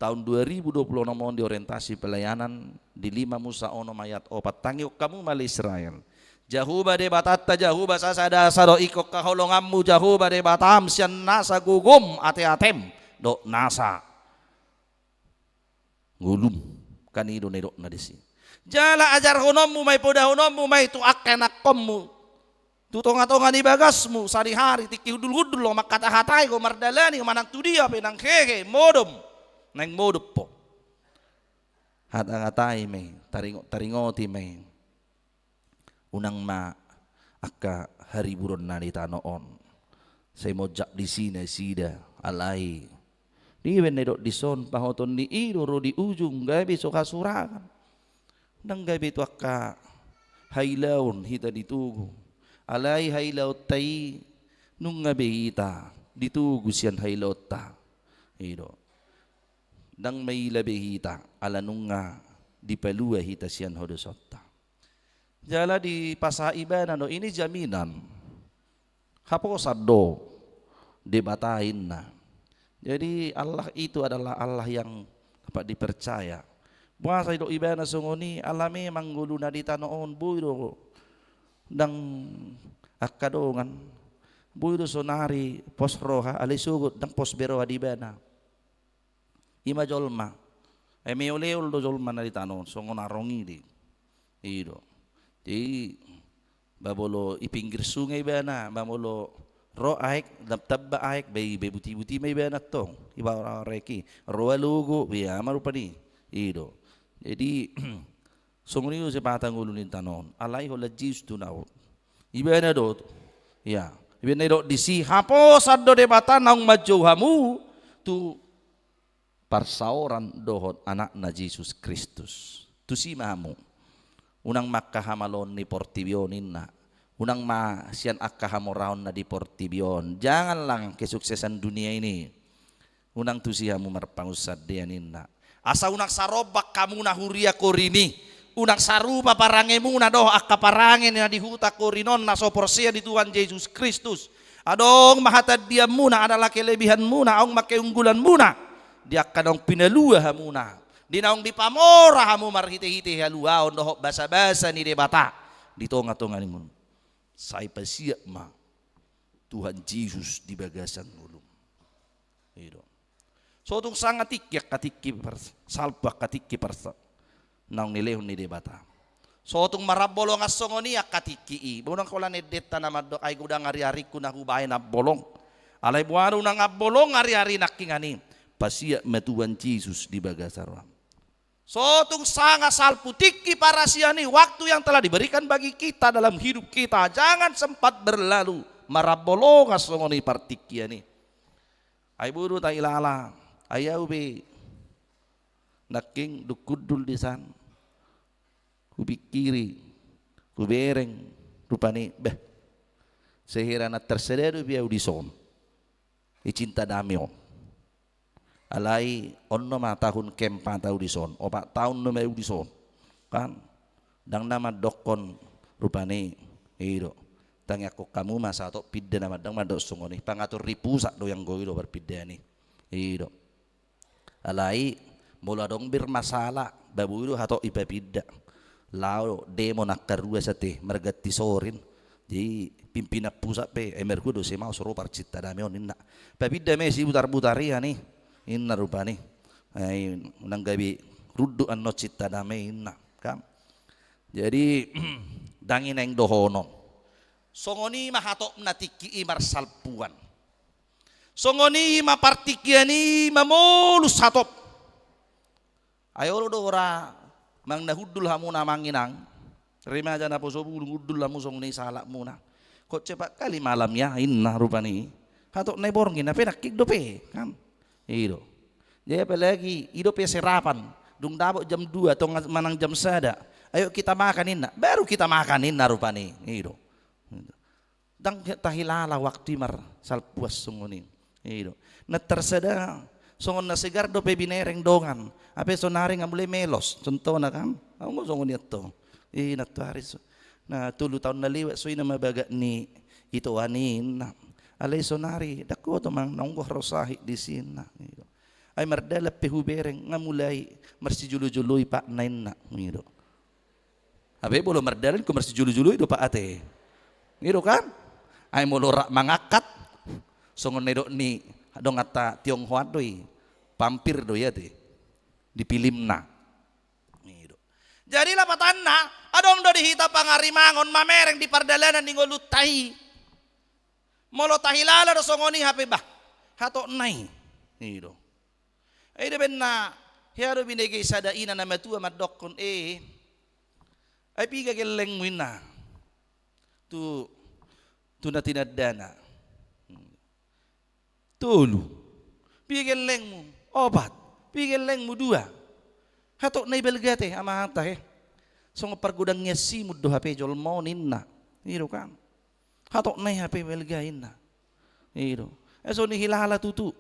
taon dua ribu dua puluh onom on di orientasi pelayanan di lima Musa onom ayat opat, tangihon hamu ma ale Israel. Jahowa Debatanta, Jahowa sasada-sada do, ingkon haholonganmu Jahowa Debatam sian nasa gogom ate-atem dohot nasa ngolum. Kan i do na nidokna disi. Jala ajarhononmu ma i, podahononmu ma i tu angka ianakhonmu, tu tonga-tonga ni bagasmu, sadihari tingki hundul-hundul ho mangkata-hatai ho, mardalani ho, manang tu dia pe nang hehe modom, naeng modom ho. Hata-hatai ma i, taringot-taringoti ma i. Unang ma angka hariburonna di tano on sai monjak disi nasida, alai i do baen na nidok dison, pahoton ni i do ro di ujung gabe so hasurahan. Ndang gabe tu angka hailaon hita ditogu, alai hailaonta i nunga be hita ditogu sian hailaonta. I do. Ndang maila be hita ala nunga dipalua hita sian hadosaonta. Jala dipasahat ibana do, ini jaminan. Haposan do Debata, inna. Jadi Allah itu adalah Allah yang dapat dipercaya. Boasa didok ibana songon i? Ala memang ngoluna di tano on boi do ndang angka dongan, boi do sonari pos roha, alai sogot ndang pos be roha di ibana. I ma jolma. Ai meol-eol do jolma na di tano on songon arong i di. I do. Jadi ba molo i pinggir sungai ibana, ba molo ro aek, tamba aek, ba i be buti-buti ma ibana tong. I ba ro aek i, ro alogo, ba i ma rupani. I do. Jadi songon i do sipata ngolu ni tano on. Alai holan Jesus tu na on. Ibana do. Ia, ibana do disi, haposan do Debata naung manjou hamu tu parsaoran dohot Anakna Jesus Kristus. Tusi ma hamu. Unang ma angka hamaloon ni portibi on, inna. Unang ma sian angka hamoraon na di portibi on. Janganlah kesuksesan dunia ini. Unang tusi hamu marpangunsandean, inna. Asa unang sarombang hamuna huria Korint i. Unang sarupa parangemuna dohot angka parange na di huta Korint on na so porsea di Tuhan Jesus Kristus. Adong ma hatandianmuna, adalah kelebihanmuna, adong ma keunggulanmuna di angka naung pinalua hamuna, di naung dipamora hamu marhite-hite haluaon dohot basa-basa ni Debata di tonga-tonga ni ngolum. Sai pasiat ma Tuhan Jesus di bagasan ngolum. I do. So tung sanga tingki angka tingki pars-, salpu angka tingki parsa-, naung nilehon ni Debata. So tung marambolongan songon i angka tingki i. Ba unang holan endenta na mandok, ai godang ari-arinku na hubahen ambolong. Alai boha do unang ambolong ari-ari nangkiningan i? Pasiat ma Tuhan Jesus di bagasan roham. So tung sanga salpu tingki parasian i, waktu yang telah diberikan bagi kita dalam hidup kita, jangan sempat berlalu, marambolongan songon i partingkian i. Ai boru ta ilala, ai au be nangkin dung hundul di san, hupingkiri, hubereng, rupani, beh, sehera na tarsada dope au dison. I cinta dame on. Alai on do ma tahun keempat au dison, opat taon do ma au dison. Kan? Ndang na mandokkon rupani, i do. Tangiangkon hamu ma sahatop pinda na mandok, mandok songon i. Pangatur di pusat do, ianggo i do parpindaan i. I do. Alai molo adong bermasalah, ba boi do hatop i papinda. Laho demo nangkar rua sate marganti sorin. Jadi pimpinan pusat pe, eh, marhua do se mau soro parcinta dame on ninna. Papinda ma i sibutar-butar i, ani, ninna rupani. Ai, unang gabe runduk annon cinta dame ninna, kan. Jadi ndang i naeng dohonon. Songon i ma hatopna tingki i marsalpuan. Songon i ma partingkian i mamolus hatop. Ai olo do ra manang na hundul hamu na manginang. Remaja na poso bulung, hundul hamu songon i sahalakmuna. Kok cepat kali malam ya, ninna rupani. Hatop na i borngin, hape nangkin dope, kan? I do. Jadi apalagi i dope serapan. Dung dapot jam dua, tong manang jam sada. Ayo kita makan, ninna. Baru kita makan, ninna rupani. I do. Ndang tahilala waktu i marsalpuan songon i. I do. Na tarsada songon na segar dope binereng dongan. Hape sonari nga mulai melos, contohna, kan? Au nga songon i antong. I, na tuari so-, na tolu taon na lewat so i nama bagak ni itoan i, ninna. Alai sonari ndang huboto manang na unggo ro sahit disi, ninna. I do. Ai mardalan pe hubereng, nga mulai marsijolo-joloi patna, ninna. I do. Hape molo mardalan ingkon marsijolo-joloi do, Pak, ate. I do, kan? Ai molo rap mangangkat, songon na nidok ni donganta Tionghoa do i, pampir do i, ate. Di pilimna. I do. Jadi lapatanna, adong do di hita pangarimangon mamereng di pardalanan ni ngolunta i. Molo tahilala do songon i hape, bah, hatopna i. I do. Ai do umbahen na hea do binege sada ina na matua mandokkon, e, ai piga gellengmu, ninna, tu, tu na tinandana? Tolu. Piga gellengmu? Opat. Piga gellengmu? Dua. Hatopna i balga, ate, amanta, he. Songon pargodang ni simun do hape jolma on, ninna. I do, kan? Hatopna i hape balga, ninna. I do. E, so nihilala tutu.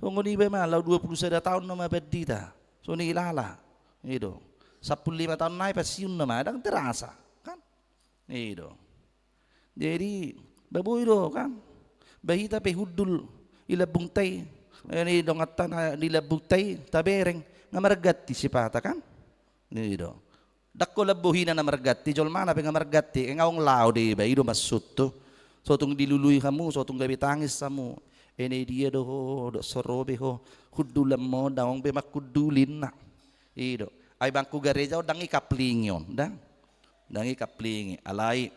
Songon iba ma, laho dua pulu sada taon nama pandita. So nihilala. I do. Sampulu lima taon nai pensiun nama, ndang terasa, kan? I do. Jadi ba boi do, kan? Ba hita pe hundul di lambungta i, eh, di donganta na di lambungta i tabereng, nga marganti sipata, kan? I do. Ndang holan bohina na marganti, jolmana pe nga marganti, nga adong laho deba, i do maksudhu. So tung dilului hamu, so tung gabe tangis hamu. E, na dia do ho, dok so ro be ho, hundulan ma on, ndang adong be manghunduli, ninna. I do. Ai bangku gareja on ndang ikaplingi on, ndang. Ndang ikaplingi. Alai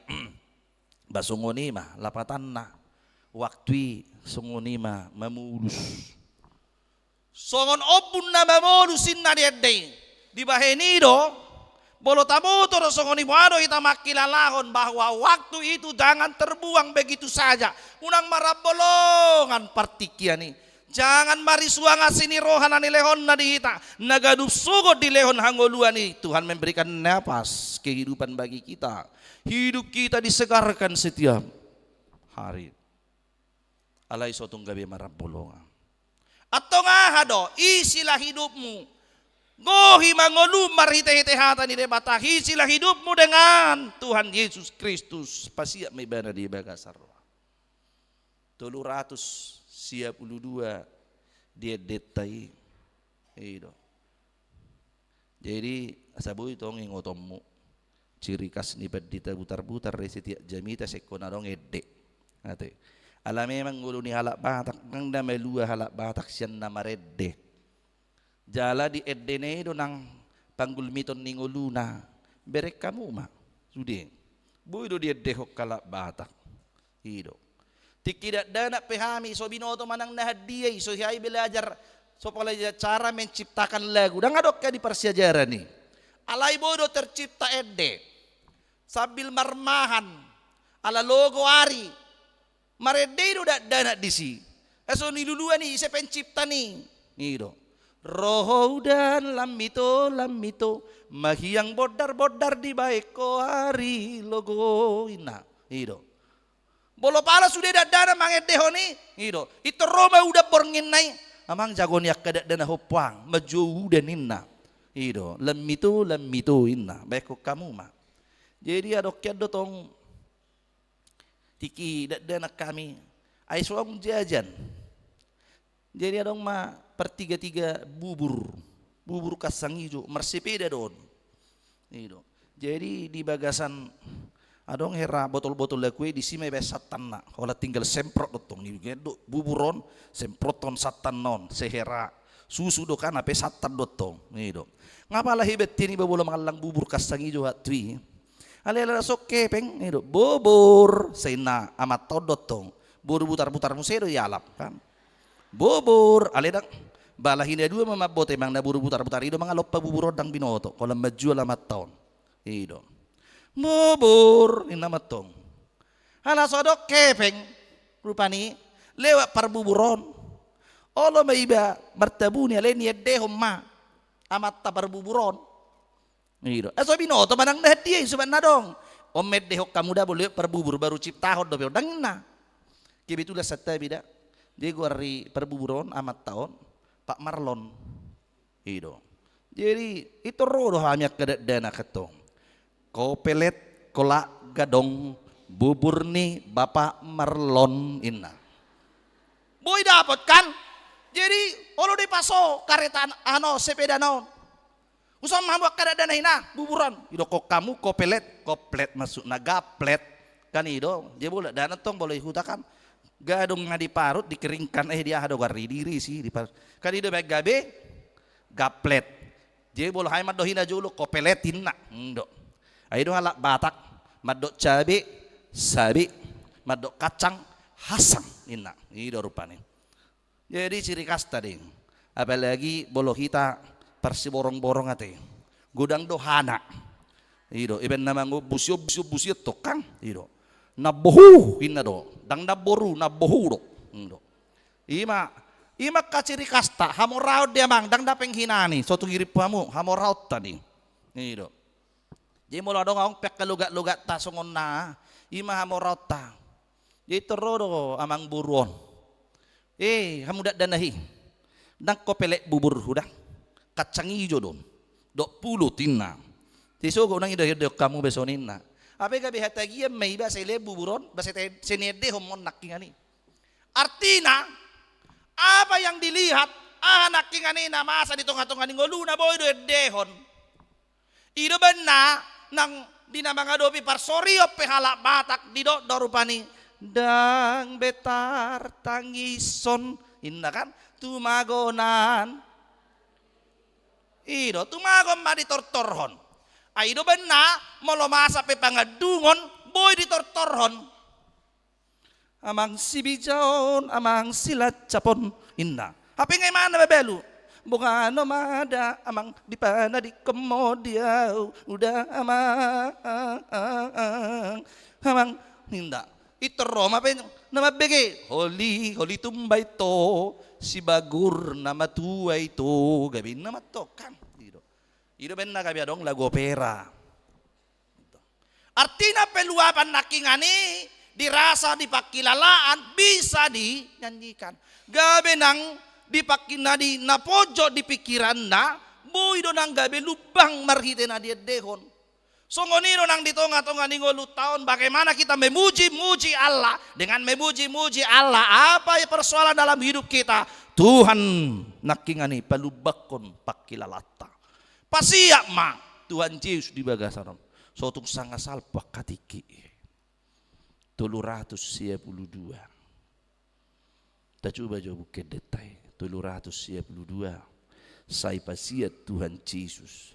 ba songon i ma lapatanna. Waktu i songon i ma mamolus. Songon ombun na mamolus, ninna, di ende i. Dibahen i do, molo taboto do songon i, boha do hita mangkilalahon bahwa waktu itu jangan terbuang begitu saja. Unang marambolongan partingkian i. Jangan marisuang asi ni roha na nilehonna di hita, na ganup sogot dilehon hangoluan i. Tuhan memberikan napas kehidupan bagi kita. Hidup kita disegarkan setiap hari. Alai so tung gabe marambolongan. Antong aha do, isilah hidupmu. Gohi ma ngolum marhitehite hata ni Debata, isilah hidupmu dengan Tuhan Yesus Kristus. Pasiat ma ibana di bagasan roha. Tolu ratus sia pulu dua di endenta i. I do. Jadi asa boi tong ingotonmu. Ciri khas ni pandita butar-butar, di setiap jamita sekko na adong ende. Ate. Ala memang ngolu ni halak Batak, ndang na malua halak Batak sian na marende. Jala di endena i do nang panggulmiton ni ngoluna. Bereng hamu ma. Sude. Boi do diendehon halak Batak. I do. Tingki dakdanak pe hami, so binoto manang na handia i, so hea i belajar, so belajar cara menciptakan lagu. Ndang adong hea di parsiajaran i. Alai boi do tercipta ende. Sambil marmahan. Ala logo ari. Marende i do dakdanak disi. Ai so niluluan i, ise penciptana i? I do. Ro ho udan lam ito, lam ito, mahiang bondar-bondar dibahen ho ari logo, ninna. I do. Molo pala sude dakdanak mangendehon i, i do. Pintor ro ma udan borngin na i. Amang, jago ni angka dakdanak ho, amang, manjou udan, ninna. I do. Lam ito, lam ito, ninna. Bahen hamu ma. Jadi adong hian do tong Tingki dakdanak hami, ai so adong jajan. Jadi adong ma partiga-tiga bubur, bubur kacang ijo, marsepeda do on. I do. Jadi di bagasan adong hera botol-botol, laku i disi ma ibaen santanna. Holan tinggal semprot do tong. I do, bubur on, semprothon santanna on, sehera. Susu do kan, hape santan do tong. I do. Nga pala hebat ni iba molo mangallang bubur kacang ijo, hattu i. Alai ala so kepeng, i do. Bobor, sai ninna amanta on do tong. Boru butar-butar muse do ialap kan. Bobor, alai ndang. Bala hina dua ma mamboto, emang na boru butar-butar i do mangalompa bubur on, ndang binoto. Holan manjual amanta on. I do. Bobor, ninna amanta on. Ala so adong kepeng, rupani, lewat parbubur on. Olo ma iba martabuni, alai niendehon ma amanta parbubur on. I do. Ai so binoto manang na handia i, suman na adong. On ma endehon hamu da, bolo lewat parbubur baru ciptahon dope on, ndang ninna. Kebetulan santabi da. Jadi goar ni parbubur on, amanta on, Pak Marlon. I do. Jadi, i tor ro do hami angka dakdanak antong. Kopelet, kolak, gadong, bubur ni Bapak Marlon, ninna. Boi dapot kan? Jadi, olo do ipaso kareta an-, ano, sepedana on. Uson ma hamu angka dakdanak i, ninna, bubur on. Didokkon hamu kopelet, koplet maksudna, gaplet. Kan i do, jadi molo dakdanak antong molo di huta kan. Gadong na diparut, dikeringkan, eh, di aha do goar ni, diirisi, diparut. Kan i do baen gabe, gaplet. Jadi molo hami mandok i na jolo, kopelet ninna. Ndo. Ai do halak Batak, mandok cabe, sabe, mandok kacang, hasang ninna. I do rupani. Jadi ciri khasta do i. Apalagi molo hita parsiborong-borong ate. Godang do hana. I do, ibaen na mangombusi-ombusi-ombusi antong kan. I do. Na bohu ninna do. Ndang na boru, na bohu do. I do. I ma, i ma angka ciri khasta, hamoraon do i amang, ndang na penghinaan i, so tung irimpu hamu, hamoraonta do i. I do. Jadi molo adong, adong pe angka logat-logatta songon na, i ma hamoraonta. Jadi tor ro do amangboru on. Eh, hamu dakdanak i. Ndang kopelet buburhu da. Kacang ijo do on. Dok pulut ninna. Jadi sogot unang ido-, idokkon hamu be songon i ninna. Hape gabe hatagian ma iba, sai lehon bubur on, ba sai te-, sai niendehon ma on nangkiningan i. Artina, apa yang dilihat, aha nangkiningan i na masa di tonga-tonga ni ngoluna, boi do endehon. I do umbahen na, nang di na mangadopi parsorion pe halak Batak, didok do rupani, ndang be tartangishon, ninna kan, tumagonan. I do, tumagon ma ditortorhon. Ai i do umbahen na, molo masa pe pangandungon, boi ditortorhon. Amang sibijaon, amang silancapon, ninna. Hape nga imana mabalu. Bongano ma da, amang, dipanadingkon ma on di au, uda amang, amang, ninna. I tor ro ma pe na mambege, holi, holi tumba ito, sibagur na matua ito, gabe ninna ma antong kan. I do. I do umbahen na gabe adong lagu opera. Artina pe luapan nangkiningan i dirasa di pangkilalaan bisa dinyanyikan. Gabe nang di pangki-, na di, na pojok di pikiranna, boi do nang gabe lumbang marhite na diendehon. Songon i do nang di tonga-tonga ni ngolunta on, bagaimana kita memuji-muji Allah. Dengan memuji-muji Allah, apa persoalan dalam hidup kita, Tuhan nangkiningan i palumbangkon pangkilalaanta. Pasiap ma Tuhan Jesus di bagasan on. So tung sanga salpu angka tingki i. Tolu ratus sia pulu dua. Tacuba jo buku endenta i. Tolu ratus sia pulu dua. Sai pasiap Tuhan Jesus.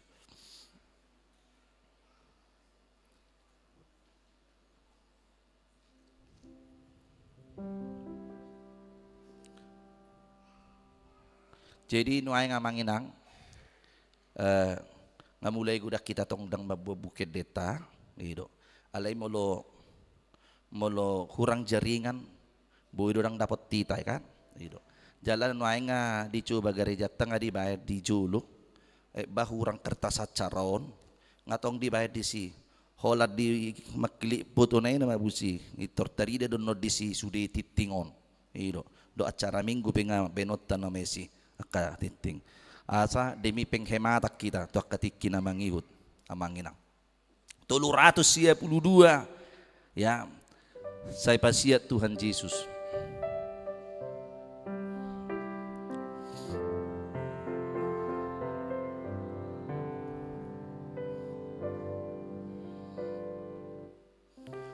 Jadi nuaeng amang inang, eh, nga mulai godang hita tong ndang mamboan buku endenta, i do. Alai molo, molo hurang jaringan, boi do ndang dapot hita, i kan? I do. Jala nuaeng nga dicoba garejanta nga dibaen di jolo, eh, ba hurang kertas acara on, nga tong dibaen disi. Holan di mangkilik fotona i na mabusi, i tor tarida do annon disi sude tingting on. I do. Dohot acara Minggu pe nga baenonta na masi angka tingting. Asa demi penghematan hita tu angka tingki na mangihut, amang inang. Tolu ratus sia pulu dua. Ya. Sai pasiat Tuhan Jesus.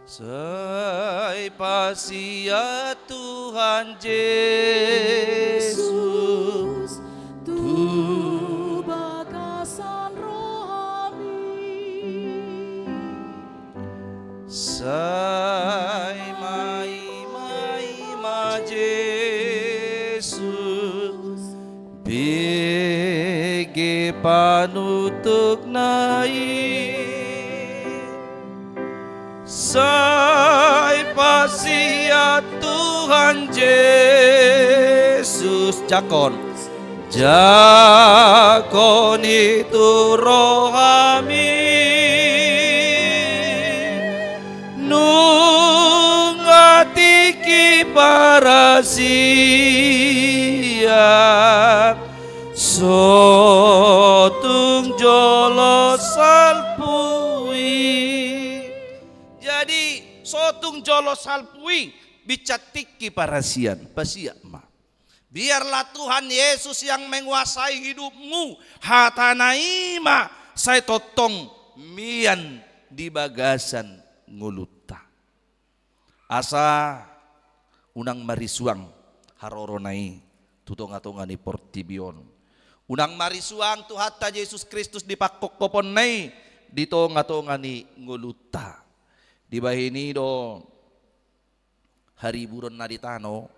Sai pasiat Tuhan Jesus tu bagasan rohami. Sai maima-ima Jesus, bege panutokna i. Sai pasiat Tuhan Jesus, jangkon. Jangkon i tu rohami, nunga tingki parasian, so tung jolo salpu i. Jadi, so tung jolo salpu i, binsan tingki parasian, pasiat ma. Biarlah Tuhan Yesus yang menguasai hidupmu, hatana i ma sai tongtong mian di bagasan ngolunta. Asa unang marisuang harorona i tu tonga-tonga ni portibi on. Unang marisuang Tuhanta Jesus Kristus di pangkophoponna i di tonga-tonga ni ngolunta. Dibahen i do hariburon na di tano,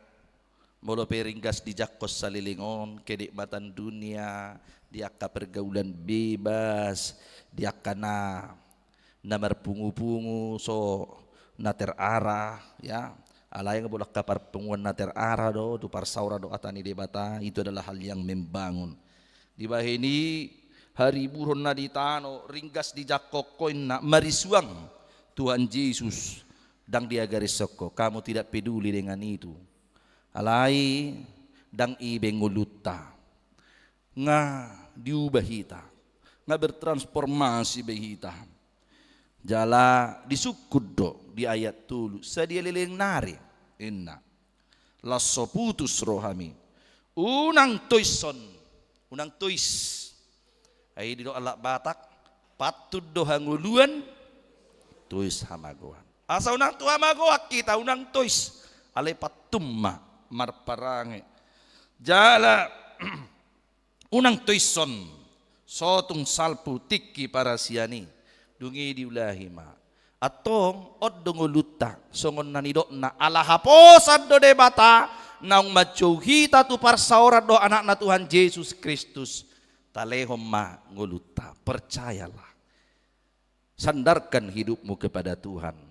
molo pe ringgas dijangkon saleleng on, kenikmatan dunia, di angka pergaulan bebas, di angka na, na marpungu-pungu, so na terarah, ya. Alai nga molo angka parpunguan na terarah do, tu parsaoran dohot hata ni Debata, itu adalah hal yang membangun. Dibahen i hariburon na di tano, ringgas dijangkon ho inna, marisuang Tuhan Jesus, ndang diagarishon ho, kamu tidak peduli dengan itu. Alai ndang i be ngolunta. Nga diubah hita, nga bertransformasi be hita. Jala disungkun do di ayat tolu, sadia leleng nari, inna. Laos so putus rohami. Unang toishon, unang tois. Ai didok halak Batak, pantun do hangoluan, tois hamagoan. Asa unang tu hamagoan hita, unang tois. Alai pantun ma marparange. Jala unang toishon, so tung salpu tingki parasian i, dung i diulahi ma. Antong, on do ngolunta, songon na nidokna, ala haposan do Debata, naung manjou hita tu parsaoran dohot Anakna Tuhan Jesus Kristus, talehon ma ngolunta, percayalah. Sandarkan hidupmu kepada Tuhan.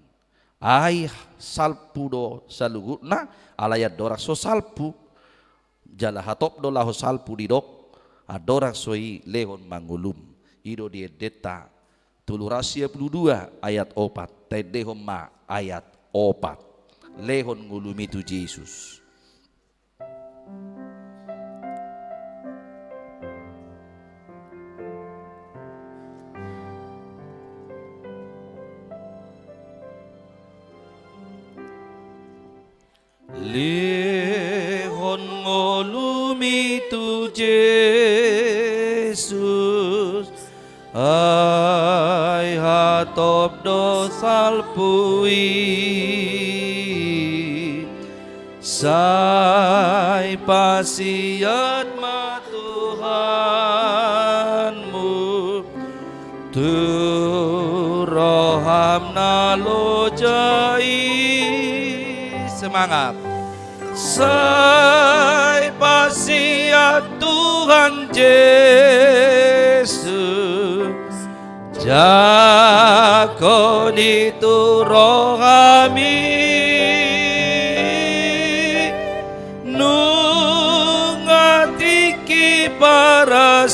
Ai salpu do saluhutna, alai andorang so salpu. Jala hatop do laho salpu didok, andorang so i lehon ma ngolum. I do di endenta tolu ratus sia pulu dua ayat opat, taendehon ma ayat opat. Lehon ngolumi tu Jesus. Lehon ngolumi tu Jesus, ai hatop do salpu i. Sai pasiat ma Tuhanmu tu roham na loja i. Semangat. Sai pasiat Tuhan Jesus, jangkon i tu rohami, nunga tingki parasian,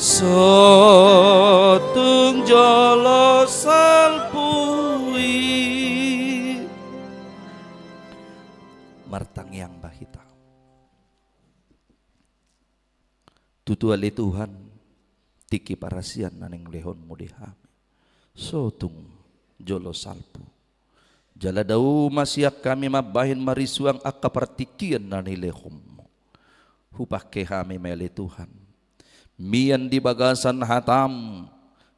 so tung jolo salpu i. Martangiang ma hita. Tutu ale Tuhan, tingki parasian na naeng lehonmu di hami. So tung jolo salpu. Jala dao ma sian hami mambahen marisuang angka partingkian na nilehonmu. Hupangke hami ma ale Tuhan mian di bagasan hatam,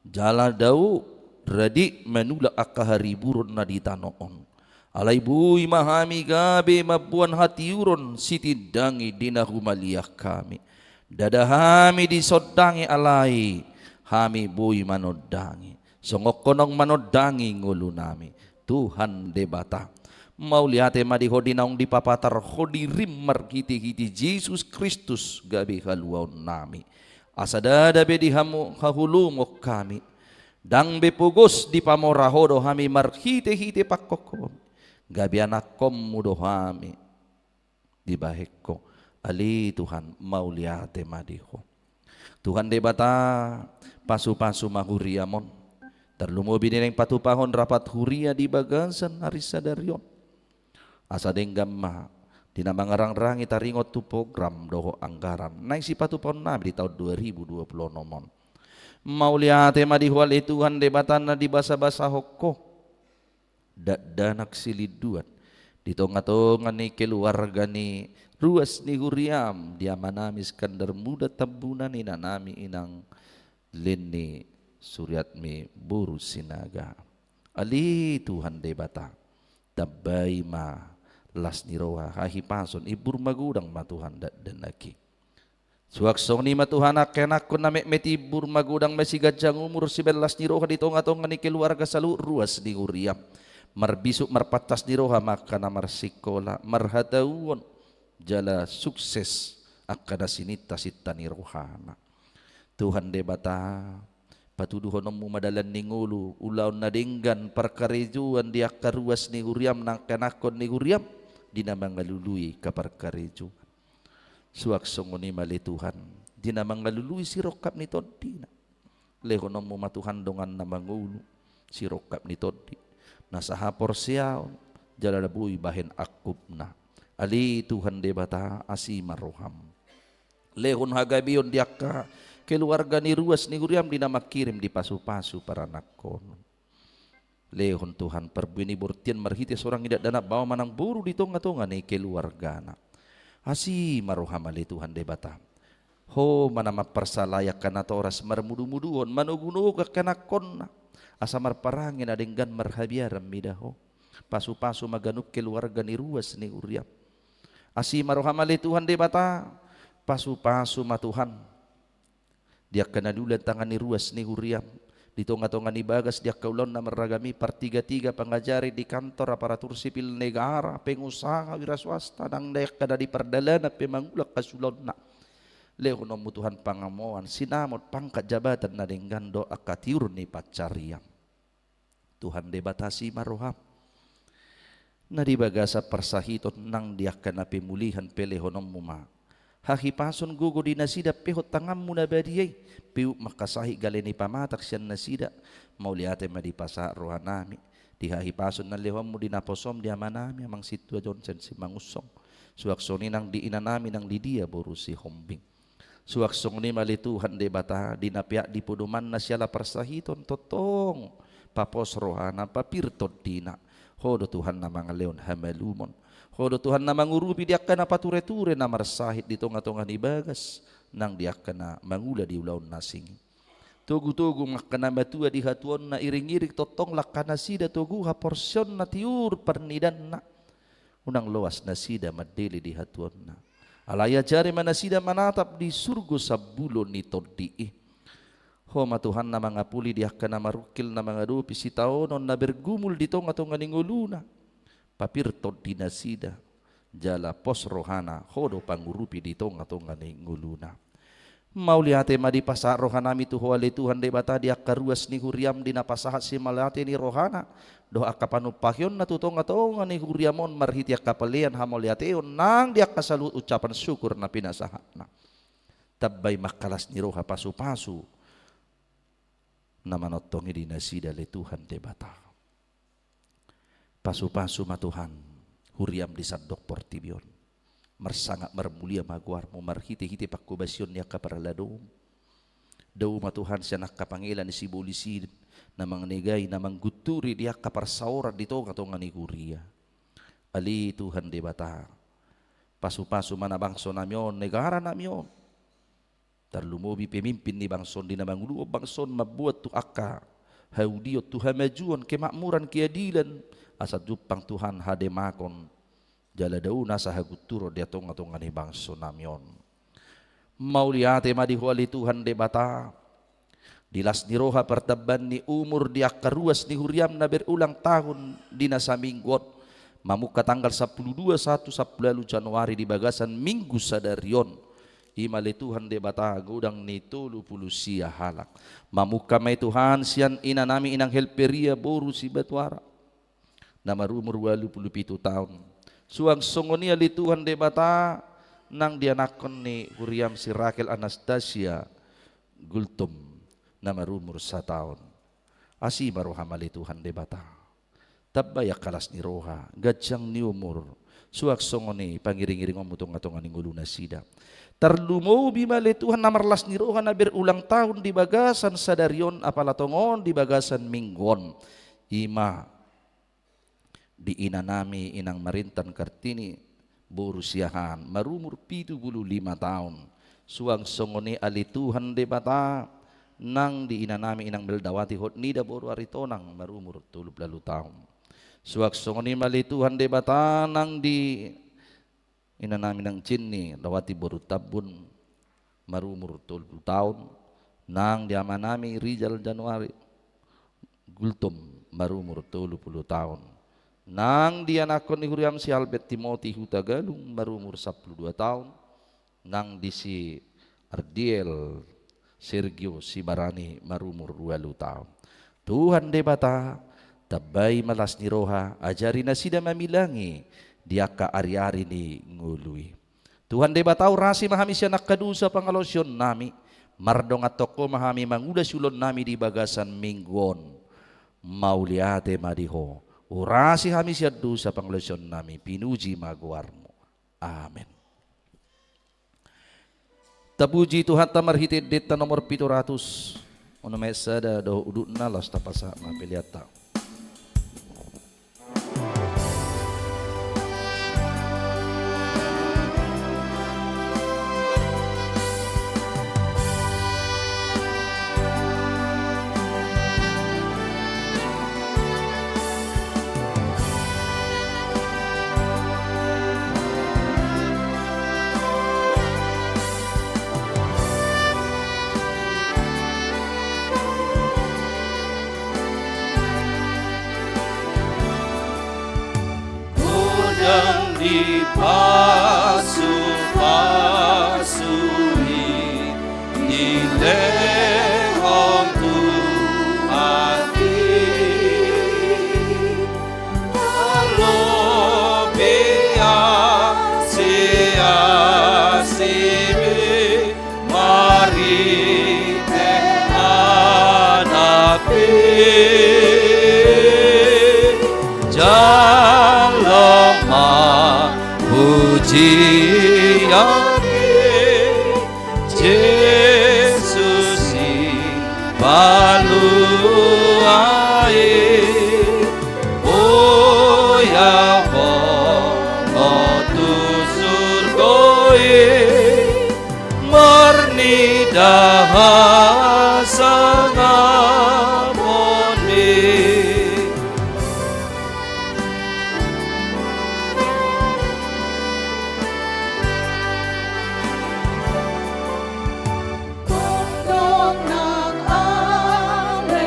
jala dao rade manulak angka hariburon na di tano on. Alai boi ma hami gabe mamboan hatiuron sitindangi di na humaliang hami. Ndada hami disondangi, alai hami boi manondangi, songon ho naung manondangi ngolunami. Tuhan Debata, mauliate ma di Ho di naung dipapatar Ho dirim marhitehite Jesus Kristus gabe haluaonnami, asa ndada be di hamu haholomon hami. Ndang be pogos dipamora Ho do hami marhitehite pangkophopon, gabe anakkonmu do hami dibahen Ho. Ale Tuhan, mauliate ma di Ho. Tuhan Debata, pasupasu ma huriam on, tarlumobi di naeng patupahon rapat huria di bagasan ari sadari on. Asa denggan ma di na mangarangrangi taringot tu program dohot anggaran naeng sipatupaonnami di taon dua ribu dua puluh onom on. Mauliate ma di Ho ale Tuhan Debata na dibasabasahon Ho dakdanak silinduan di tongatonga ni keluarga ni ruas ni huriam, di amanami Iskandar Muda Tambunan, inanami inang Leni Suriatmi boru Sinaga. Ale Tuhan Debata, tambai ma las ni roha, hahipason, imbur magodang ma Tuhan dakdanak i. Suang songon i ma Tuhan angka anakkon na metmet, imbur magodang ma i, siganjang umur, sibahen las ni roha di tongatonga ni keluarga saluhut ruas ni huriam. Marbisuk marpantas ni roha ma angka na marsikola, marhatauon, jala sukses angka na sininta sinta ni rohana. Tuhan Debata, patuduhononmu ma dalan ni ngolu, ulaon na denggan, parkarejoan di angka ruas ni huriam nang angka anakkon ni huriam di na mangalului angka parkarejoan. Suang songon i ma ale Tuhan, di na mangalului sirongkap ni tondina, lehononmu ma Tuhan dongan na mangolu sirongkap ni tondi, na sahaporseaon, jala na boi bahen angkupna. Ale Tuhan Debata, asi ma roham. Lehon hagabeon di angka keluarga ni ruas ni huriam di na mangkirim, dipasupasu paranakhonon. Lehon Tuhan parbue ni bortian marhite sorang i dakdanak baoa manang boru di tongatonga ni keluargana. Asi ma roham ale Tuhan Debata. Ho ma na mamparsalai angka natoras, marmudumuduhon, manogunogu angka anakkonna, asa marparange na denggan marhabiaran mida Ho. Pasupasu ma ganup keluarga ni ruas ni huriam. Asi ma roham ale Tuhan Debata. Pasupasu ma Tuhan di angka na niula tangan ni ruas ni huriam, di tongatonga ni bagas, di angka ulaon na marragam i, partigatiga, pangajari, di kantor, aparatur sipil negara, pengusaha, wira swasta, nang di angka na di pardalanan pe mangula angka sulaonna. Lehononmu Tuhan pangamoan, sinamot, pangkat, jabatan na denggan dohot angka tiur ni pansarian. Tuhan Debata, asi ma roham. Na di bagasan parsahiton nang di angka na pemulihan pe lehononmu ma hahipason, gogo di nasida, pehon tanganmu na badia i, pehut ma angka sahit, gale ni pamatang sian nasida. Mauliate ma dipasahat rohanami di hahipason na lehononmu di naposom, di amanami amang Sintua Johnson Simangunsong, suang songon i nang di inanami nang Lidia boru Sihombing. Suang songon i ma ale Tuhan Debata, di na peak di podomanna siala parsahiton, tongtong papos rohana, papir tondina. Ho do Tuhan na mangalehon hamalumon. Ho do Tuhan na mangurupi di angka na patureture na marsahit di tongatonga ni bagas nang di angka na mangula di ulaon na asing i. Togutogu ma angka na matua di hatuaonna, iringiring tongtong langka nasida, togu haporseaonna, tiur parnidaanna. Unang loas nasida mandele di hatuaonna. Alai ajari ma nasida manatap di surgo sambulo ni tondi i. Ho ma Tuhan na mangapuli di angka na marungkil na mangadopi sitaonon na bergumul di tongatonga ni ngoluna. Papir tondi nasida, jala pos rohana, Ho do pangurupi di tongatonga ni ngoluna. Mauliate ma dipasahat rohanami tu Ho ale Tuhan Debata di angka ruas ni huriam di na pasahat simauliate ni rohana dohot angka panumpahionna tu tongatonga ni huriam on marhite angka pelean hamauliateon nang di angka saluhut ucapan syukur na pinasahatna. Tambai ma angka las ni roha, pasupasu na manongtong i di nasida ale Tuhan Debata. Pasupasu ma Tuhan huriam di sandok portibi on. Marsangap marmulia ma goarmu marhitehite panghobasion ni angka parhalado. Dao ma Tuhan sian angka pangela ni sibolis i na manganegai, na manggunturi di angka parsaoran di tonga-tonga ni huria. Ale Tuhan Debata, pasu-pasu ma na bangso nami on, negara nami on. Tarlumobi pemimpin ni bangso on, di na manguluhon bangso on mamboan tu angka haulion, tu hamajuon, kemakmuran, keadilan, asa jumpang Tuhan hademakon jala dao nasa hagunturon di tonga-tonga ni bangso nami on. Mauliate ma di Ho ale Tuhan Debata, di las ni roha partambaan ni umur di angka ruas ni huriaM na berulang tahun di na saminggu on, mamungka tanggal sampulu dua, sahat tu sampulu ualu Januari di bagasan minggu sadari on. I ma ale Tuhan Debata godang ni tolu pulu sia halak. Mamungka ma i Tuhan sian inanami inang Helperia boru Sibatuara, na marumur ualu pulu pitu taon. Suang songon i ale Tuhan Debata nang di anakkon ni huriaM si Rakel Anastasia Gultom na marumur sataon. Asi ma rohaM ale Tuhan Debata. Tambai angka las ni roha, ganjang ni umur, suang songon i pangiring-iringonMu tonga-tonga ni ngolu nasida. Tarlumobi ma ale Tuhan na marlas ni roha na berulang tahun di bagasan sadari on, apala tongon di bagasan minggu on. I ma di inanami inang Marintan Kartini boru Siahaan, marumur pitu pulu lima taon. Suang songon i ale Tuhan Debata nang di inanami inang Meldawati Hotnida boru Aritonang, marumur tolu pulu ualu taon. Suang songon i ma ale Tuhan Debata nang di inanami nang Jenny Dawati boru Tambun, marumur tolu pulu taon. Nang di amanami Rizal Januari Gultom, marumur tolu pulu taon. Nang di anakkon ni huriaM si Albert Timothy Hutagalung, marumur sampulu dua taon. Nang di si Ardiel Sergio Sibarani, marumur ualu taon. Tuhan Debata, tambai ma las ni roha, ajari nasida mamilangi di angka ari-ari ni ngolu i. Tuhan Debata, urasi ma hami sian angka dosa pangalaosionnami, mardongan tongko ma hami mangulas ulaonnami di bagasan minggu on. Mauliate ma di Ho, urasi hami sian dosa pangalaosionnami, pinuji ma goarMu. Amen. Tapuji Tuhanta marhite endenta nomor pitu ratus, onom ayat sada dohot udutna, laos tapasahat ma peleanta. Godang ni pasupasu i dilehon Tuhan i. Lobi asi-asi be marhite Anatta i, jalo ma pujian i. Jesus i palua i, boahonon tu surgo i, marnida hasangapon i. Tongtong nang ale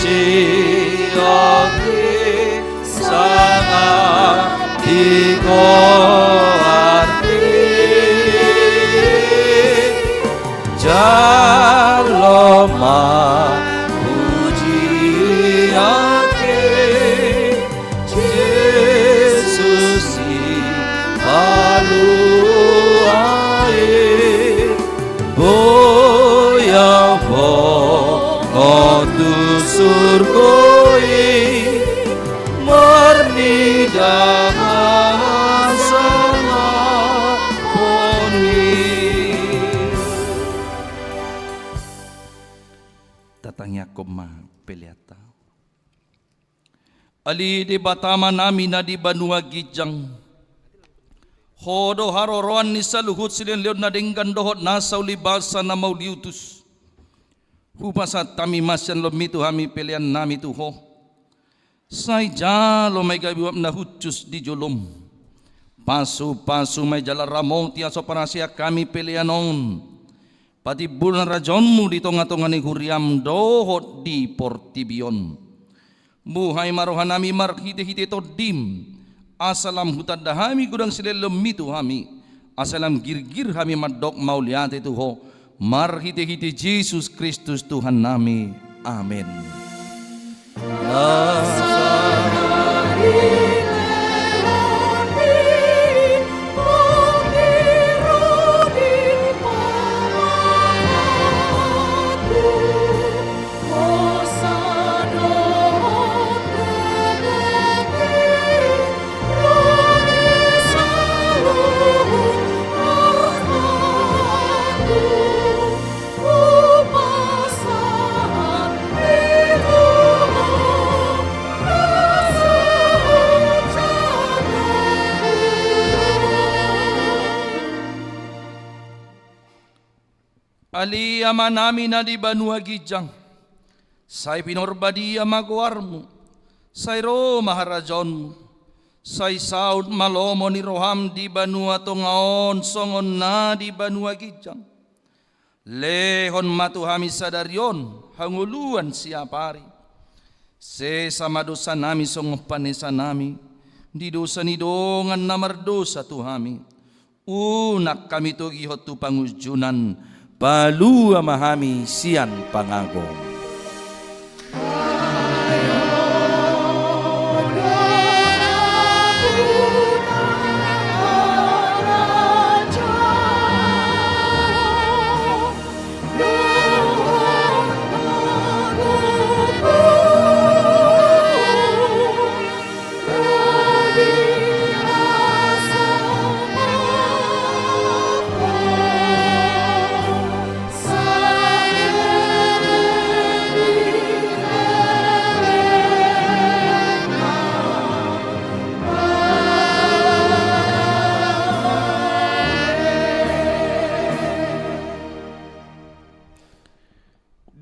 Ia sangap di goarni, jalo ma pujian i, Jesus i palua i. Boi ahu bongot tu surgo i, marnida hasangapon i. Tatangiangkon ma peleanta. Ale Debata Amanami na di banua ginjang, Ho do haroroan ni saluhut silehonlehon na denggan dohot nasa ulibasa na mauliutus. Hupasahat hami ma sian lomoMi tu hami peleannami tu Ho. Sai jalo ma i gabe uap na hushus di joloM. Pasupasu ma i jala ramoti asa paransean hami pelean on patimbolan harajaonMu di tongatonga ni huriaM dohot di portibi on. Buhai ma rohanami marhitehite TondiM, asa lam hutanda hami godang silehonlehonMi tu hami, asa lam girgir hami mandok mauliate tu Ho, marhitehite Jesus Kristus Tuhannami. Amen. Ale Amanami na di banua ginjang, sai pinarbadia ma goarMu, sai ro ma harajaonMu, sai saut ma lomo ni rohaM di banua tonga on songon na di banua ginjang. Lehon ma tu hami sadari on hangoluan siapari. Sesa ma dosanami songon panesanami di dosa ni dongan na mardosa tu hami. Unang hami togihon tu pangunjunan, palua ma hami sian pangago.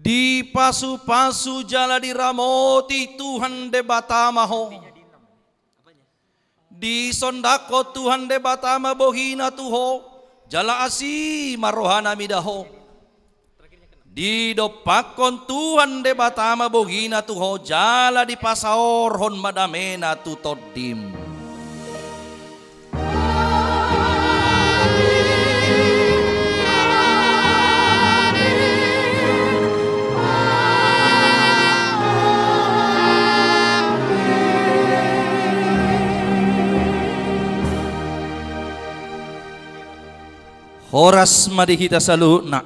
Dipasupasu jala diramoti Tuhan Debata ma ho. Disondangkon Tuhan Debata ma bohina tu ho, jala asi ma rohana mida ho. Didompakkon Tuhan Debata ma bohina tu ho, jala dipasaorhon ma damena tu tondim. Horas ma di hita saluhutna.